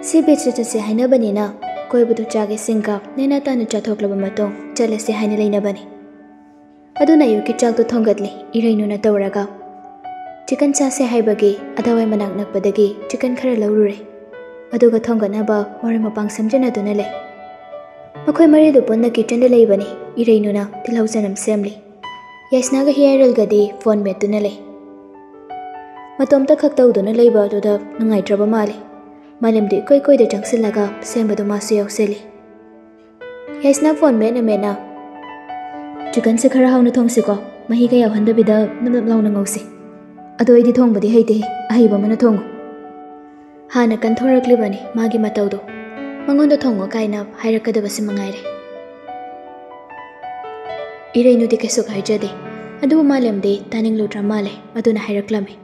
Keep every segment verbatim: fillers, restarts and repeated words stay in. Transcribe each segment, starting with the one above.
ꯁꯤ ꯕꯤꯆꯇ ꯆꯠꯁꯦ ꯍꯥꯏꯅꯕꯅꯤꯅ ꯀꯣꯏꯕꯗꯨ ꯆꯥꯒꯦ ꯁꯤꯡꯒ ꯅꯦꯅꯥ ꯇꯥꯅ ꯆꯥꯊꯣꯛꯂꯕ ꯃꯇꯨꯡ ꯆꯠꯂꯁꯦ ꯍꯥꯏꯅ ꯂꯩꯅꯕꯅꯤ꯫ ꯑꯗꯨꯅ ꯑꯌꯨꯛꯀꯤ ꯆꯥꯛꯇꯨ ꯊꯣꯡꯒꯠꯂꯤ ꯏꯔꯩꯅꯨꯅ ꯇꯧꯔꯒ꯫ ꯆꯤꯀꯟ ꯆꯥꯁꯦ ꯍꯥꯏꯕꯒꯤ ꯑꯗꯥꯋꯥꯏ ꯃꯅꯥꯛ ꯅꯛꯄꯗꯒꯤ ꯆꯤꯀꯟ ꯈꯔ ꯂꯧꯔꯨꯔꯦ꯫ ꯑꯗꯨꯒ ꯊꯣꯡꯒꯠꯅꯕ ꯃꯔꯣꯏ ꯃꯄꯥꯡ ꯁꯦꯝꯖꯤꯟꯅꯗꯨꯅ ꯂꯩ꯫ ꯃꯈꯣꯏ ꯃꯔꯤꯗꯨ ꯄꯨꯟꯅ ꯀꯤꯆꯟꯗ ꯂꯩꯕꯅꯤ꯫ ꯏꯔꯩꯅꯨꯅ ꯇꯤꯜꯍꯧ ꯆꯅꯝ ꯁꯦꯝꯂꯤ꯫ ꯌꯥꯏꯁꯅꯥꯒ ꯍꯤꯌꯥꯏꯔꯦꯜꯒꯗꯤ ꯐꯣꯟ ꯃꯦꯠꯇꯨꯅ ꯂꯩ꯫ ꯃꯇꯣꯝꯇ ꯈꯛ ꯇꯧꯗꯨꯅ ꯂꯩꯕ ꯑꯗꯨꯗ ꯅꯨꯡꯉꯥꯏꯇ꯭ꯔꯕ ꯃꯥꯜꯂꯤ꯫ ꯃꯥꯂꯦꯝꯗꯨ ꯏꯀꯣꯏ ꯀꯣꯏꯗ ꯆꯪꯁꯤꯜꯂꯒ ꯁꯦꯝꯕꯗꯨ ꯃꯥꯁꯨ ꯌꯥꯎꯁꯤꯜꯂꯤ꯫ ꯌꯥꯏꯁꯅꯥ ꯐꯣꯟ ꯃꯦꯠꯅ ꯃꯦꯠꯅ, "ꯆꯤꯀꯟꯁꯦ ꯈꯔ ꯍꯥꯎꯅ ꯊꯣꯡꯁꯤꯀꯣ, ꯃꯍꯤ ꯀꯌꯥ ꯌꯥꯎꯍꯟꯗꯕꯤꯗ ꯅꯞ ꯅꯞ ꯂꯥꯎꯅ ꯉꯧꯁꯤ꯫ ꯑꯗꯣ ꯑꯩꯗꯤ ꯊꯣꯡꯕꯗꯤ ꯍꯩꯇꯦ, ꯑꯍꯩꯕ ꯑꯃꯅ ꯊꯣꯡꯉꯨ꯫" ꯍꯥꯟꯅ ꯀꯟꯊꯣꯔꯛꯂꯤꯕꯅꯤ ꯃꯥꯒꯤ ꯃꯇꯧꯗꯣ꯫ ꯃꯉꯣꯟꯗ ꯊꯣꯡꯉꯣ ꯀꯥꯏꯅ ꯍꯥꯏꯔꯛꯀꯗꯕꯁꯤ ꯃꯉꯥꯏꯔꯦ꯫ ꯏꯔꯩꯅꯨꯗꯤ ꯀꯩꯁꯨ ꯍꯥꯏꯖꯗꯦ꯫ ꯑꯗꯨꯕꯨ ꯃꯥꯂꯦꯝꯗꯤ ꯇꯥꯅꯤꯡꯂꯨꯗ꯭ꯔ ꯃꯥꯜꯂꯦ, ꯑꯗꯨꯅ ꯍꯥꯏꯔꯛꯂꯝꯃꯤ꯫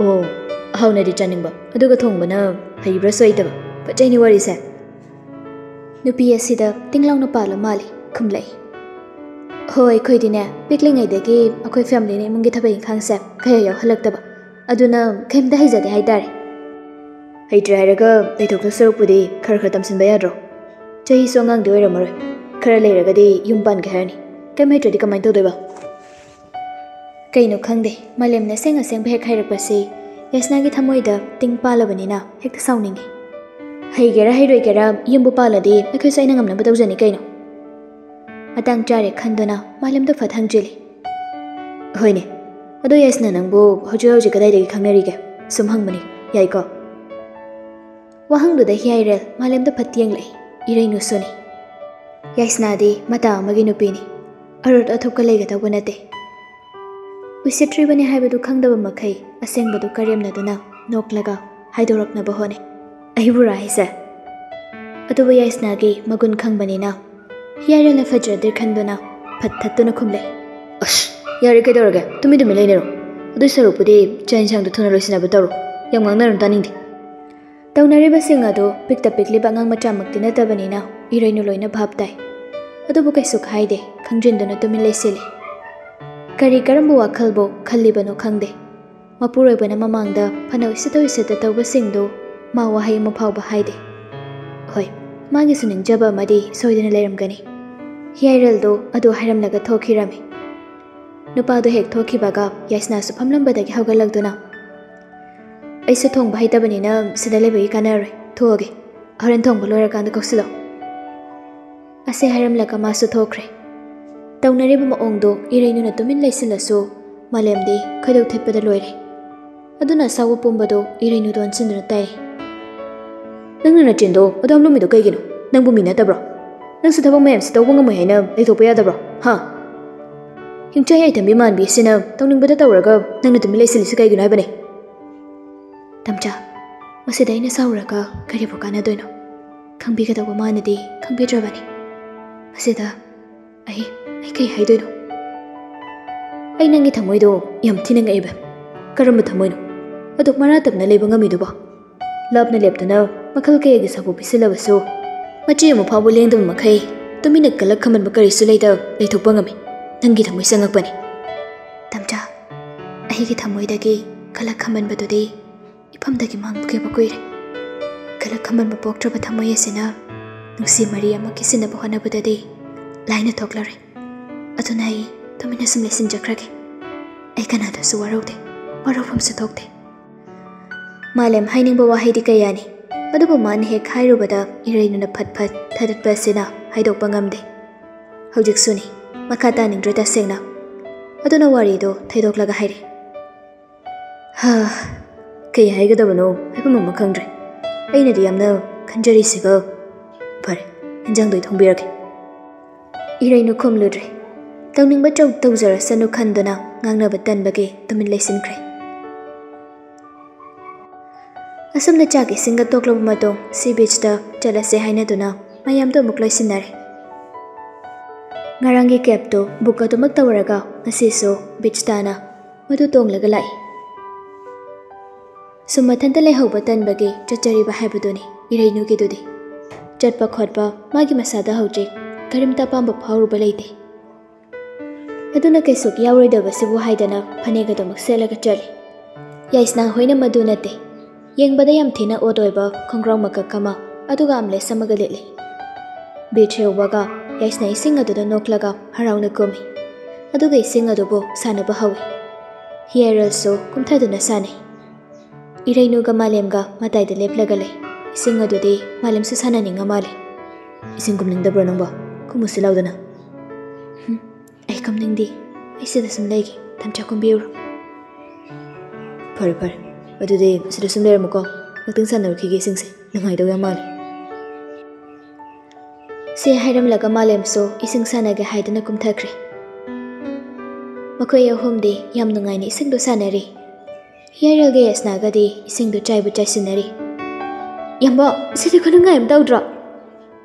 "ꯑꯣ, ꯑꯍꯥꯎꯅꯗꯤ ꯆꯥꯅꯤꯡꯕ, ꯑꯗꯨꯒ ꯊꯣꯡꯕꯅ ꯍꯩꯕ꯭ꯔꯥꯁꯨ ꯍꯩꯇꯕ꯫ ꯐꯠꯖꯩꯅꯦ ꯋꯥꯔꯤꯁꯦ꯫" ꯅꯨꯄꯤ ꯑꯁꯤꯗ ꯇꯤꯡ ꯂꯥꯎꯅ ꯄꯥꯜꯂ ꯃꯥꯜꯂꯤ, ꯈꯨꯝꯂꯛꯏ꯫ "ꯍꯣꯏ, ꯑꯩꯈꯣꯏꯗꯤꯅꯦ, ꯄꯤꯛꯂꯤꯉꯩꯗꯒꯤ ꯑꯩꯈꯣꯏ ꯐꯦꯃꯤꯂꯤꯅ ꯏꯃꯨꯡꯒꯤ ꯊꯕꯛ ꯏꯪꯈꯥꯡꯁꯦ ꯀꯌꯥ ꯌꯥꯎꯍꯜꯂꯛꯇꯕ꯫ ꯑꯗꯨꯅ ꯀꯩꯝꯇ ꯍꯩꯖꯗꯦ ꯍꯥꯏꯇꯥꯔꯦ꯫" "ꯍꯩꯇ꯭ꯔꯦ ꯍꯥꯏꯔꯒ ꯂꯩꯊꯣꯛꯇꯧ ꯁꯔꯨꯛꯄꯨꯗꯤ ꯈꯔ ꯈꯔ ꯇꯝꯁꯤꯟꯕ ꯌꯥꯗ꯭ꯔꯣ? ꯆꯍꯤꯁꯨ ꯑꯉꯥꯡꯗꯤ ꯑꯣꯏꯔꯝꯃꯔꯣꯏ꯫ ꯈꯔ ꯂꯩꯔꯒꯗꯤ ꯌꯨꯝ ꯄꯥꯟꯒꯦ ꯍꯥꯏꯔꯅꯤ꯫ ꯀꯩꯝ ꯍꯩꯇ꯭ꯔꯗꯤ ꯀꯃꯥꯏꯅ ꯇꯧꯗꯣꯏꯕ?" ꯀꯩꯅꯣ ꯈꯪꯗꯦ, ꯃꯥꯂꯦꯝꯅ ꯑꯁꯦꯡ ꯑꯁꯦꯡꯕ ꯍꯦꯛ ꯍꯥꯏꯔꯛꯄꯁꯤ ꯌꯥꯏꯁꯅꯥꯒꯤ ꯊꯃꯣꯏꯗ ꯇꯤꯡ ꯄꯥꯜꯂꯕꯅꯤꯅ ꯍꯦꯛꯇ ꯁꯥꯎꯅꯤꯡꯉꯤ꯫ "ꯍꯩꯒꯦꯔꯥ ꯍꯩꯔꯣꯏꯒꯦꯔꯥ, ꯌꯨꯝꯕꯨ ꯄꯥꯜꯂꯗꯤ ꯑꯩꯈꯣꯏꯁꯨ ꯑꯩꯅ ꯉꯝꯅꯕ ꯇꯧꯖꯅꯤ ꯀꯩꯅꯣ꯫" ꯃꯇꯥꯡ ꯆꯥꯔꯦ ꯈꯟꯗꯨꯅ ꯃꯥꯂꯦꯝꯗ ꯐꯠ ꯍꯪꯖꯤꯜꯂꯤ꯫ "ꯍꯣꯏꯅꯦ, ꯑꯗꯣ ꯌꯥꯏꯁꯅꯥ, ꯅꯪꯕꯨ ꯍꯧꯖꯤꯛ ꯍꯧꯖꯤꯛ ꯀꯗꯥꯏꯗꯒꯤ ꯈꯪꯅꯔꯤꯒꯦ? ꯁꯨꯝ ꯍꯪꯕꯅꯤ, ꯌꯥꯏꯀꯣ?" ꯋꯥꯍꯪꯗꯨꯗ ꯍꯤꯌꯥꯏꯔꯦꯜ ꯃꯥꯂꯦꯝꯗ ꯐꯠ ꯌꯦꯡꯂꯛꯏ, ꯏꯔꯩꯅꯨꯁꯨꯅꯤ꯫ ꯌꯥꯏꯁꯅꯥꯗꯤ ꯃꯇꯥ ꯑꯃꯒꯤ ꯅꯨꯄꯤꯅꯤ, ꯑꯔꯣꯠ ꯑꯊꯨꯞꯀ ꯂꯩꯒꯗꯧꯕ ꯅꯠꯇꯦ꯫ ꯎꯁꯤꯠꯇ꯭ꯔꯤꯕꯅꯤ ꯍꯥꯏꯕꯗꯨ ꯈꯪꯗꯕ ꯃꯈꯩ ꯑꯁꯦꯡꯕꯗꯨ ꯀꯔꯦꯝꯅꯗꯨꯅ ꯅꯣꯛꯂꯒ ꯍꯥꯏꯗꯣꯔꯛꯅꯕ ꯍꯣꯠꯅꯩ꯫ "ꯑꯩꯕꯨꯔꯥ ꯍꯥꯏꯁꯦ?" ꯑꯗꯨꯕꯨ ꯌꯥꯏꯁꯅꯥꯒꯤ ꯃꯒꯨꯟ ꯈꯪꯕꯅꯤꯅ ꯍꯤꯌꯥꯏꯔꯦꯜꯅ ꯐꯖꯗ꯭ꯔꯦ ꯈꯟꯗꯨꯅ ꯐꯠ ꯊꯠꯇꯨꯅ ꯈꯨꯝꯂꯦ꯫ "ꯑꯁ, ꯌꯥꯔꯦ, ꯀꯩꯗꯧꯔꯒꯦ? ꯇꯨꯃꯤꯟ ꯇꯨꯃꯤꯟ ꯂꯩꯅꯔꯣ꯫ ꯑꯗꯨꯏ ꯁꯔꯨꯛꯄꯨꯗꯤ ꯆꯥꯛ ꯌꯦꯟꯁꯥꯡꯗꯣ ꯊꯨꯅ ꯂꯣꯏꯁꯤꯟꯅꯕ ꯇꯧꯔꯣ꯫ ꯌꯥꯝ ꯉꯥꯡꯅꯔꯨꯅꯨ, ꯇꯥꯅꯤꯡꯗꯦ꯫" ꯇꯧꯅꯔꯤꯕꯁꯤꯡ ꯑꯗꯨ ꯄꯤꯛꯇ ꯄꯤꯛꯂꯤꯕ ꯑꯉꯥꯡ ꯃꯆꯥꯃꯛꯇꯤ ꯅꯠꯇꯕꯅꯤꯅ ꯏꯔꯩꯅꯨ ꯂꯣꯏꯅ ꯚꯥꯞ ꯇꯥꯏ꯫ ꯑꯗꯨꯕꯨ ꯀꯩꯁꯨ ꯍꯥꯏꯗꯦ, ꯈꯪꯖꯤꯟꯗꯨꯅ ꯇꯨꯃꯤꯟ ꯂꯩꯁꯤꯜꯂꯤ꯫ ꯀꯔꯤ ꯀꯔꯝꯕ ꯋꯥꯈꯜꯕꯨ ꯈꯜꯂꯤꯕꯅꯣ ꯈꯪꯗꯦ꯫ ꯃꯄꯨꯔꯣꯏꯕꯅ ꯃꯃꯥꯡꯗ ꯐꯅ ꯎꯁꯤꯠꯇ ꯎꯁꯤꯠꯇ ꯇꯧꯕꯁꯤꯡꯗꯨ ꯃꯥ ꯋꯥꯍꯩ ꯑꯃ ꯐꯥꯎꯕ ꯍꯥꯏꯗꯦ꯫ ꯍꯣꯏ, ꯃꯥꯒꯤꯁꯨ ꯅꯤꯡꯖꯕ ꯑꯃꯗꯤ ꯁꯣꯏꯗꯅ ꯂꯩꯔꯝꯒꯅꯤ꯫ ꯍꯤꯌꯥꯏꯔꯦꯜꯗꯣ ꯑꯗꯨ ꯍꯥꯏꯔꯝꯂꯒ ꯊꯣꯛꯈꯤꯔꯝꯃꯤ꯫ ꯅꯨꯄꯥꯗꯣ ꯍꯦꯛ ꯊꯣꯛꯈꯤꯕꯒ ꯌꯥꯏꯁꯅꯥꯁꯨ ꯐꯝꯂꯝꯕꯗꯒꯤ ꯍꯧꯒꯠꯂꯛꯇꯨꯅ, "ꯑꯩꯁꯨ ꯊꯣꯡꯕ ꯍꯩꯇꯕꯅꯤꯅ ꯁꯤꯗ ꯂꯩꯕꯒꯤ ꯀꯥꯟꯅꯔꯣꯏ, ꯊꯣꯛꯑꯒꯦ꯫ ꯍꯣꯔꯦꯟ ꯊꯣꯡꯕ ꯂꯣꯏꯔꯀꯥꯟꯗ ꯀꯧꯁꯤꯜꯂꯣ" ꯑꯁꯤ ꯍꯥꯏꯔꯝꯂꯒ ꯃꯥꯁꯨ ꯊꯣꯛꯈ꯭ꯔꯦ꯫ ꯇꯧꯅꯔꯤꯕ ꯃꯑꯣꯡꯗꯣ ꯏꯔꯩꯅꯨꯅ ꯇꯨꯃꯤꯟ ꯂꯩꯁꯤꯜꯂꯁꯨ ꯃꯥꯂꯦꯝꯗꯤ ꯈꯣꯏꯗꯧ ꯊꯤꯠꯄꯗ ꯂꯣꯏꯔꯦ꯫ ꯑꯗꯨꯅ ꯑꯁꯥꯎꯕ ꯄꯨꯝꯕꯗꯣ ꯏꯔꯩꯅꯨꯗ ꯑꯣꯟꯁꯤꯟꯗꯨꯅ ꯇꯥꯏ꯫ "ꯅꯪꯅ ꯅꯆꯤꯟꯗꯣ ꯑꯗꯨꯝ ꯂꯨꯝꯃꯤꯗꯣ ꯀꯩꯒꯤꯅꯣ? ꯅꯪꯕꯨ ꯃꯤ ꯅꯠꯇꯕ꯭ꯔꯣ? ꯅꯪꯁꯨ ꯊꯕꯛ ꯃꯌꯥꯝꯁꯤ ꯇꯧꯕ ꯉꯝꯃꯣꯏ ꯍꯥꯏꯅ ꯂꯩꯊꯣꯛꯄ ꯌꯥꯗꯕ꯭ꯔꯣ? ꯍꯥ? ꯍꯤꯡꯆꯥꯏ ꯌꯥꯏꯊꯟꯕꯤ ꯃꯥꯟꯕꯤ ꯑꯁꯤꯅ ꯇꯧꯅꯤꯡꯕꯗ ꯇꯧꯔꯒ ꯅꯪꯅ ꯇꯨꯃꯤꯟ ꯂꯩꯁꯤꯜꯂꯤꯁꯤ ꯀꯩꯒꯤꯅꯣ ꯍꯥꯏꯕꯅꯦ?" "ꯇꯝꯆꯥ, ꯃꯁꯤꯗ ꯑꯩꯅ ꯁꯥꯎꯔꯒ ꯀꯔꯤꯕꯨ ꯀꯥꯟꯅꯗꯣꯏꯅꯣ? ꯈꯪꯕꯤꯒꯗꯧꯕ ꯃꯥꯅꯗꯤ ꯈꯪꯕꯤꯗ꯭ꯔꯕꯅꯤ꯫ ꯃꯁꯤꯗ ꯑꯩ, ꯑꯩ ꯀꯩ ꯍꯥꯏꯗꯣꯏꯅꯣ? ꯑꯩ ꯅꯪꯒꯤ ꯊꯃꯣꯏꯗꯣ ꯌꯥꯝ ꯊꯤꯅ ꯉꯛꯏꯕ꯫ ꯀꯔꯝꯕ ꯊꯃꯣꯏꯅꯣ ꯑꯗꯨꯛ ꯃꯔꯥ ꯇꯞꯅ ꯂꯩꯕ ꯉꯝꯃꯤꯗꯨꯕꯣ? ꯂꯥꯞꯅ ꯂꯦꯞꯇꯨꯅ ꯃꯈꯜ ꯀꯌꯥꯒꯤ ꯁꯥꯐꯨ ꯄꯤꯁꯤꯜꯂꯕꯁꯨ, ꯃꯆꯤ ꯑꯃ ꯐꯥꯎꯕ ꯂꯦꯡꯗꯕ ꯃꯈꯩ ꯇꯨꯃꯤꯟꯅ ꯀꯜꯂꯛ ꯈꯝꯕꯟꯕ ꯀꯔꯤꯁꯨ ꯂꯩꯇ ꯂꯩꯊꯣꯛꯄ ꯉꯝꯃꯤ꯫ ꯅꯪꯒꯤ ꯊꯃꯣꯏ ꯆꯪꯉꯛꯄꯅꯤ꯫" "ꯇꯝꯆꯥ, ꯑꯩꯒꯤ ꯊꯃꯣꯏꯗꯒꯤ ꯀꯜꯂꯛ ꯈꯝꯕꯟꯕꯗꯨꯗꯤ ꯏꯐꯝꯗꯒꯤ ꯃꯥꯡꯈꯤꯕ ꯀꯨꯏꯔꯦ꯫ ꯀꯜꯂꯛ ꯈꯝꯕꯟꯕ ꯄꯣꯛꯇ꯭ꯔꯕ ꯊꯃꯣꯏ ꯑꯁꯤꯅ ꯅꯨꯡꯁꯤ ꯃꯔꯤ ꯑꯃ ꯀꯤꯁꯤꯟꯅꯕ ꯍꯣꯠꯅꯕꯗꯗꯤ ꯂꯥꯏꯅ ꯊꯣꯛꯂꯔꯣꯏ꯫ ꯑꯗꯨꯅ ꯑꯩ ꯇꯨꯃꯤꯟꯅ ꯁꯨꯝ ꯂꯩꯁꯤꯟꯖꯈ꯭ꯔꯒꯦ꯫ ꯑꯩ ꯀꯅꯥꯗꯁꯨ ꯋꯥꯔꯧꯗꯦ, ꯋꯥꯔꯧꯐꯝꯁꯨ ꯊꯣꯛꯇꯦ꯫" ꯃꯥꯂꯦꯝ ꯍꯥꯏꯅꯤꯡꯕ ꯋꯥꯍꯩꯗꯤ ꯀꯌꯥꯅꯤ, ꯑꯗꯨꯕꯨ ꯃꯥꯅ ꯍꯦꯛ ꯍꯥꯏꯔꯨꯕꯗ ꯏꯔꯩꯅꯨꯅ ꯐꯠ ꯐꯠ ꯊꯥꯗꯠꯄ ꯑꯁꯤꯅ ꯍꯥꯏꯗꯣꯛꯄ ꯉꯝꯗꯦ꯫ ꯍꯧꯖꯤꯛꯁꯨꯅꯤ, ꯃꯈꯥ ꯇꯥꯅꯤꯡꯗ꯭ꯔꯦ ꯇꯁꯦꯡꯅ꯫ ꯑꯗꯨꯅ ꯋꯥꯔꯤꯗꯣ ꯊꯩꯗꯣꯛꯂꯒ ꯍꯥꯏꯔꯦ꯫ "ꯍꯥ, ꯀꯩ ꯍꯥꯏꯒꯗꯕꯅꯣ ꯍꯥꯏꯐꯝ ꯑꯃ ꯈꯪꯗ꯭ꯔꯦ꯫ ꯑꯩꯅꯗꯤ ꯌꯥꯝꯅ ꯈꯟꯖꯔꯤꯁꯤꯒ꯫ ꯐꯔꯦ, ꯏꯟꯖꯥꯡꯗꯣ ꯑꯩ ꯊꯣꯡꯕꯤꯔꯒꯦ꯫" ꯏꯔꯩꯅꯨ ꯈꯨꯝꯂꯨꯗ꯭ꯔꯦ꯫ ꯇꯧꯅꯤꯡꯕ ꯇꯧ-, ꯇꯧꯖꯔꯁꯅꯨ ꯈꯟꯗꯨꯅ ꯉꯥꯡꯅꯕ ꯇꯟꯕꯒꯤ ꯇꯨꯃꯤꯟ ꯂꯩꯁꯤꯟꯈ꯭ꯔꯦ꯫ ꯑꯁꯨꯝꯅ ꯆꯥꯛ ꯏꯁꯤꯡꯒ ꯇꯣꯛꯂꯕ ꯃꯇꯨꯡ ꯁꯤ ꯕꯤꯆꯇ ꯆꯠꯂꯁꯦ ꯍꯥꯏꯅꯗꯨꯅ ꯃꯌꯥꯝꯗꯣ ꯑꯃꯨꯛ ꯂꯣꯏꯁꯤꯟꯅꯔꯦ꯫ ꯉꯔꯥꯡꯒꯤ ꯀꯦꯞꯇꯨ ꯕꯨꯛ ꯑꯗꯨꯃꯛ ꯇꯧꯔꯒ ꯉꯁꯤꯁꯨ ꯕꯤꯆ ꯇꯥꯅ ꯃꯗꯨ ꯇꯣꯡꯂꯒ ꯂꯥꯛꯏ꯫ ꯁꯨꯝ ꯃꯊꯟꯇ ꯂꯩꯍꯧꯕ ꯇꯟꯕꯒꯤ ꯆꯠꯆꯔꯤꯕ ꯍꯥꯏꯕꯗꯨꯅꯤ ꯏꯔꯩꯅꯨꯒꯤꯗꯨꯗꯤ꯫ ꯆꯠꯄ ꯈꯣꯠꯄ ꯃꯥꯒꯤ ꯃꯁꯥꯗ ꯍꯧꯖꯤꯛ ꯀꯔꯤꯝꯇ ꯑꯄꯥꯝꯕ ꯐꯥꯎꯔꯨꯕ ꯂꯩꯇꯦ꯫ ꯑꯗꯨꯅ ꯀꯩꯁꯨ ꯌꯥꯎꯔꯣꯏꯗꯕꯁꯤꯕꯨ ꯍꯥꯏꯗꯅ ꯐꯅꯦꯛ ꯑꯗꯨꯃꯛ ꯁꯦꯠꯂꯒ ꯆꯠꯂꯤ꯫ ꯌꯥꯏꯁꯅꯥ ꯍꯣꯏꯅ ꯃꯗꯨ ꯅꯠꯇꯦ, ꯌꯦꯡꯕꯗ ꯌꯥꯝ ꯊꯤꯅ ꯑꯣꯠ ꯑꯣꯏꯕ ꯈꯣꯡꯒ꯭ꯔꯥꯎ ꯃꯀꯛ ꯑꯃ, ꯑꯗꯨꯒ ꯑꯃꯂꯦꯁ ꯑꯃꯒ ꯂꯤꯠꯂꯤ꯫ ꯕꯤꯠꯁ ꯌꯧꯕꯒ ꯌꯥꯏꯁꯅꯥ ꯏꯁꯤꯡ ꯑꯗꯨꯗ ꯅꯣꯛꯂꯒ ꯍꯔꯥꯎꯅ ꯀꯨꯝꯃꯤ꯫ ꯑꯗꯨꯒ ꯏꯁꯤꯡ ꯑꯗꯨꯕꯨ ꯁꯥꯟꯅꯕ ꯍꯧꯏ꯫ ꯍꯤꯌꯥꯏꯔꯦꯜꯁꯨ ꯀꯨꯝꯊꯗꯨꯅ ꯁꯥꯟꯅꯩ꯫ ꯏꯔꯩꯅꯨꯒ ꯃꯥꯂꯦꯝꯒ ꯃꯇꯥꯏꯗ ꯂꯦꯞꯂꯒ ꯂꯩ꯫ ꯏꯁꯤꯡ ꯑꯗꯨꯗꯤ ꯃꯥꯂꯦꯝꯁꯨ ꯁꯥꯟꯅꯅꯤꯡꯉ ꯃꯥꯜꯂꯦ꯫ "ꯏꯁꯤꯡ ꯀꯨꯝꯅꯤꯡꯗꯕ꯭ꯔꯣ ꯅꯪꯕꯣ? ꯀꯨꯝꯃꯨꯁꯤ ꯂꯥꯎꯗꯅ꯫" "ꯍꯨꯝ, ꯑꯩ ꯀꯨꯝꯅꯤꯡꯗꯦ꯫ ꯑꯩ ꯁꯤꯗ ꯁꯨꯝ ꯂꯩꯒꯦ꯫ ꯊꯝꯆꯥ ꯀꯨꯝꯕꯤꯌꯨꯔꯣ꯫" "ꯐꯔꯦ, ꯐꯔꯦ꯫ ꯑꯗꯨꯗꯤ ꯁꯤꯗ ꯁꯨꯝ ꯂꯩꯔꯝꯃꯨꯀꯣ꯫ ꯉꯥꯛꯇꯪ ꯁꯥꯟꯅꯔꯨꯈꯤꯒꯦ ꯏꯁꯤꯡꯁꯦ꯫ ꯅꯨꯡꯉꯥꯏꯗꯧ ꯌꯥꯝ ꯃꯥꯜꯂꯦ꯫" ꯁꯤ ꯍꯥꯏꯔꯝꯂꯒ ꯃꯥꯂꯦꯝꯁꯨ ꯏꯁꯤꯡ ꯁꯥꯟꯅꯒꯦ ꯍꯥꯏꯗꯨꯅ ꯀꯨꯝꯊꯈ꯭ꯔꯦ꯫ ꯃꯈꯣꯏ ꯑꯍꯨꯝꯗꯤ ꯌꯥꯝ ꯅꯨꯡꯉꯥꯏꯅ ꯏꯁꯤꯡꯗꯣ ꯁꯥꯟꯅꯔꯤ꯫ ꯍꯤꯌꯥꯏꯔꯦꯜꯒ ꯌꯥꯏꯁꯅꯥꯒꯗꯤ ꯏꯁꯤꯡꯗꯣ ꯆꯥꯏꯕꯨ ꯆꯥꯏꯁꯤꯟꯅꯔꯤ꯫ "ꯌꯥꯝꯕꯣ, ꯁꯤꯗꯤ ꯈꯨꯅꯨꯡꯉꯥꯏ ꯑꯃ ꯇꯧꯗ꯭ꯔꯣ?"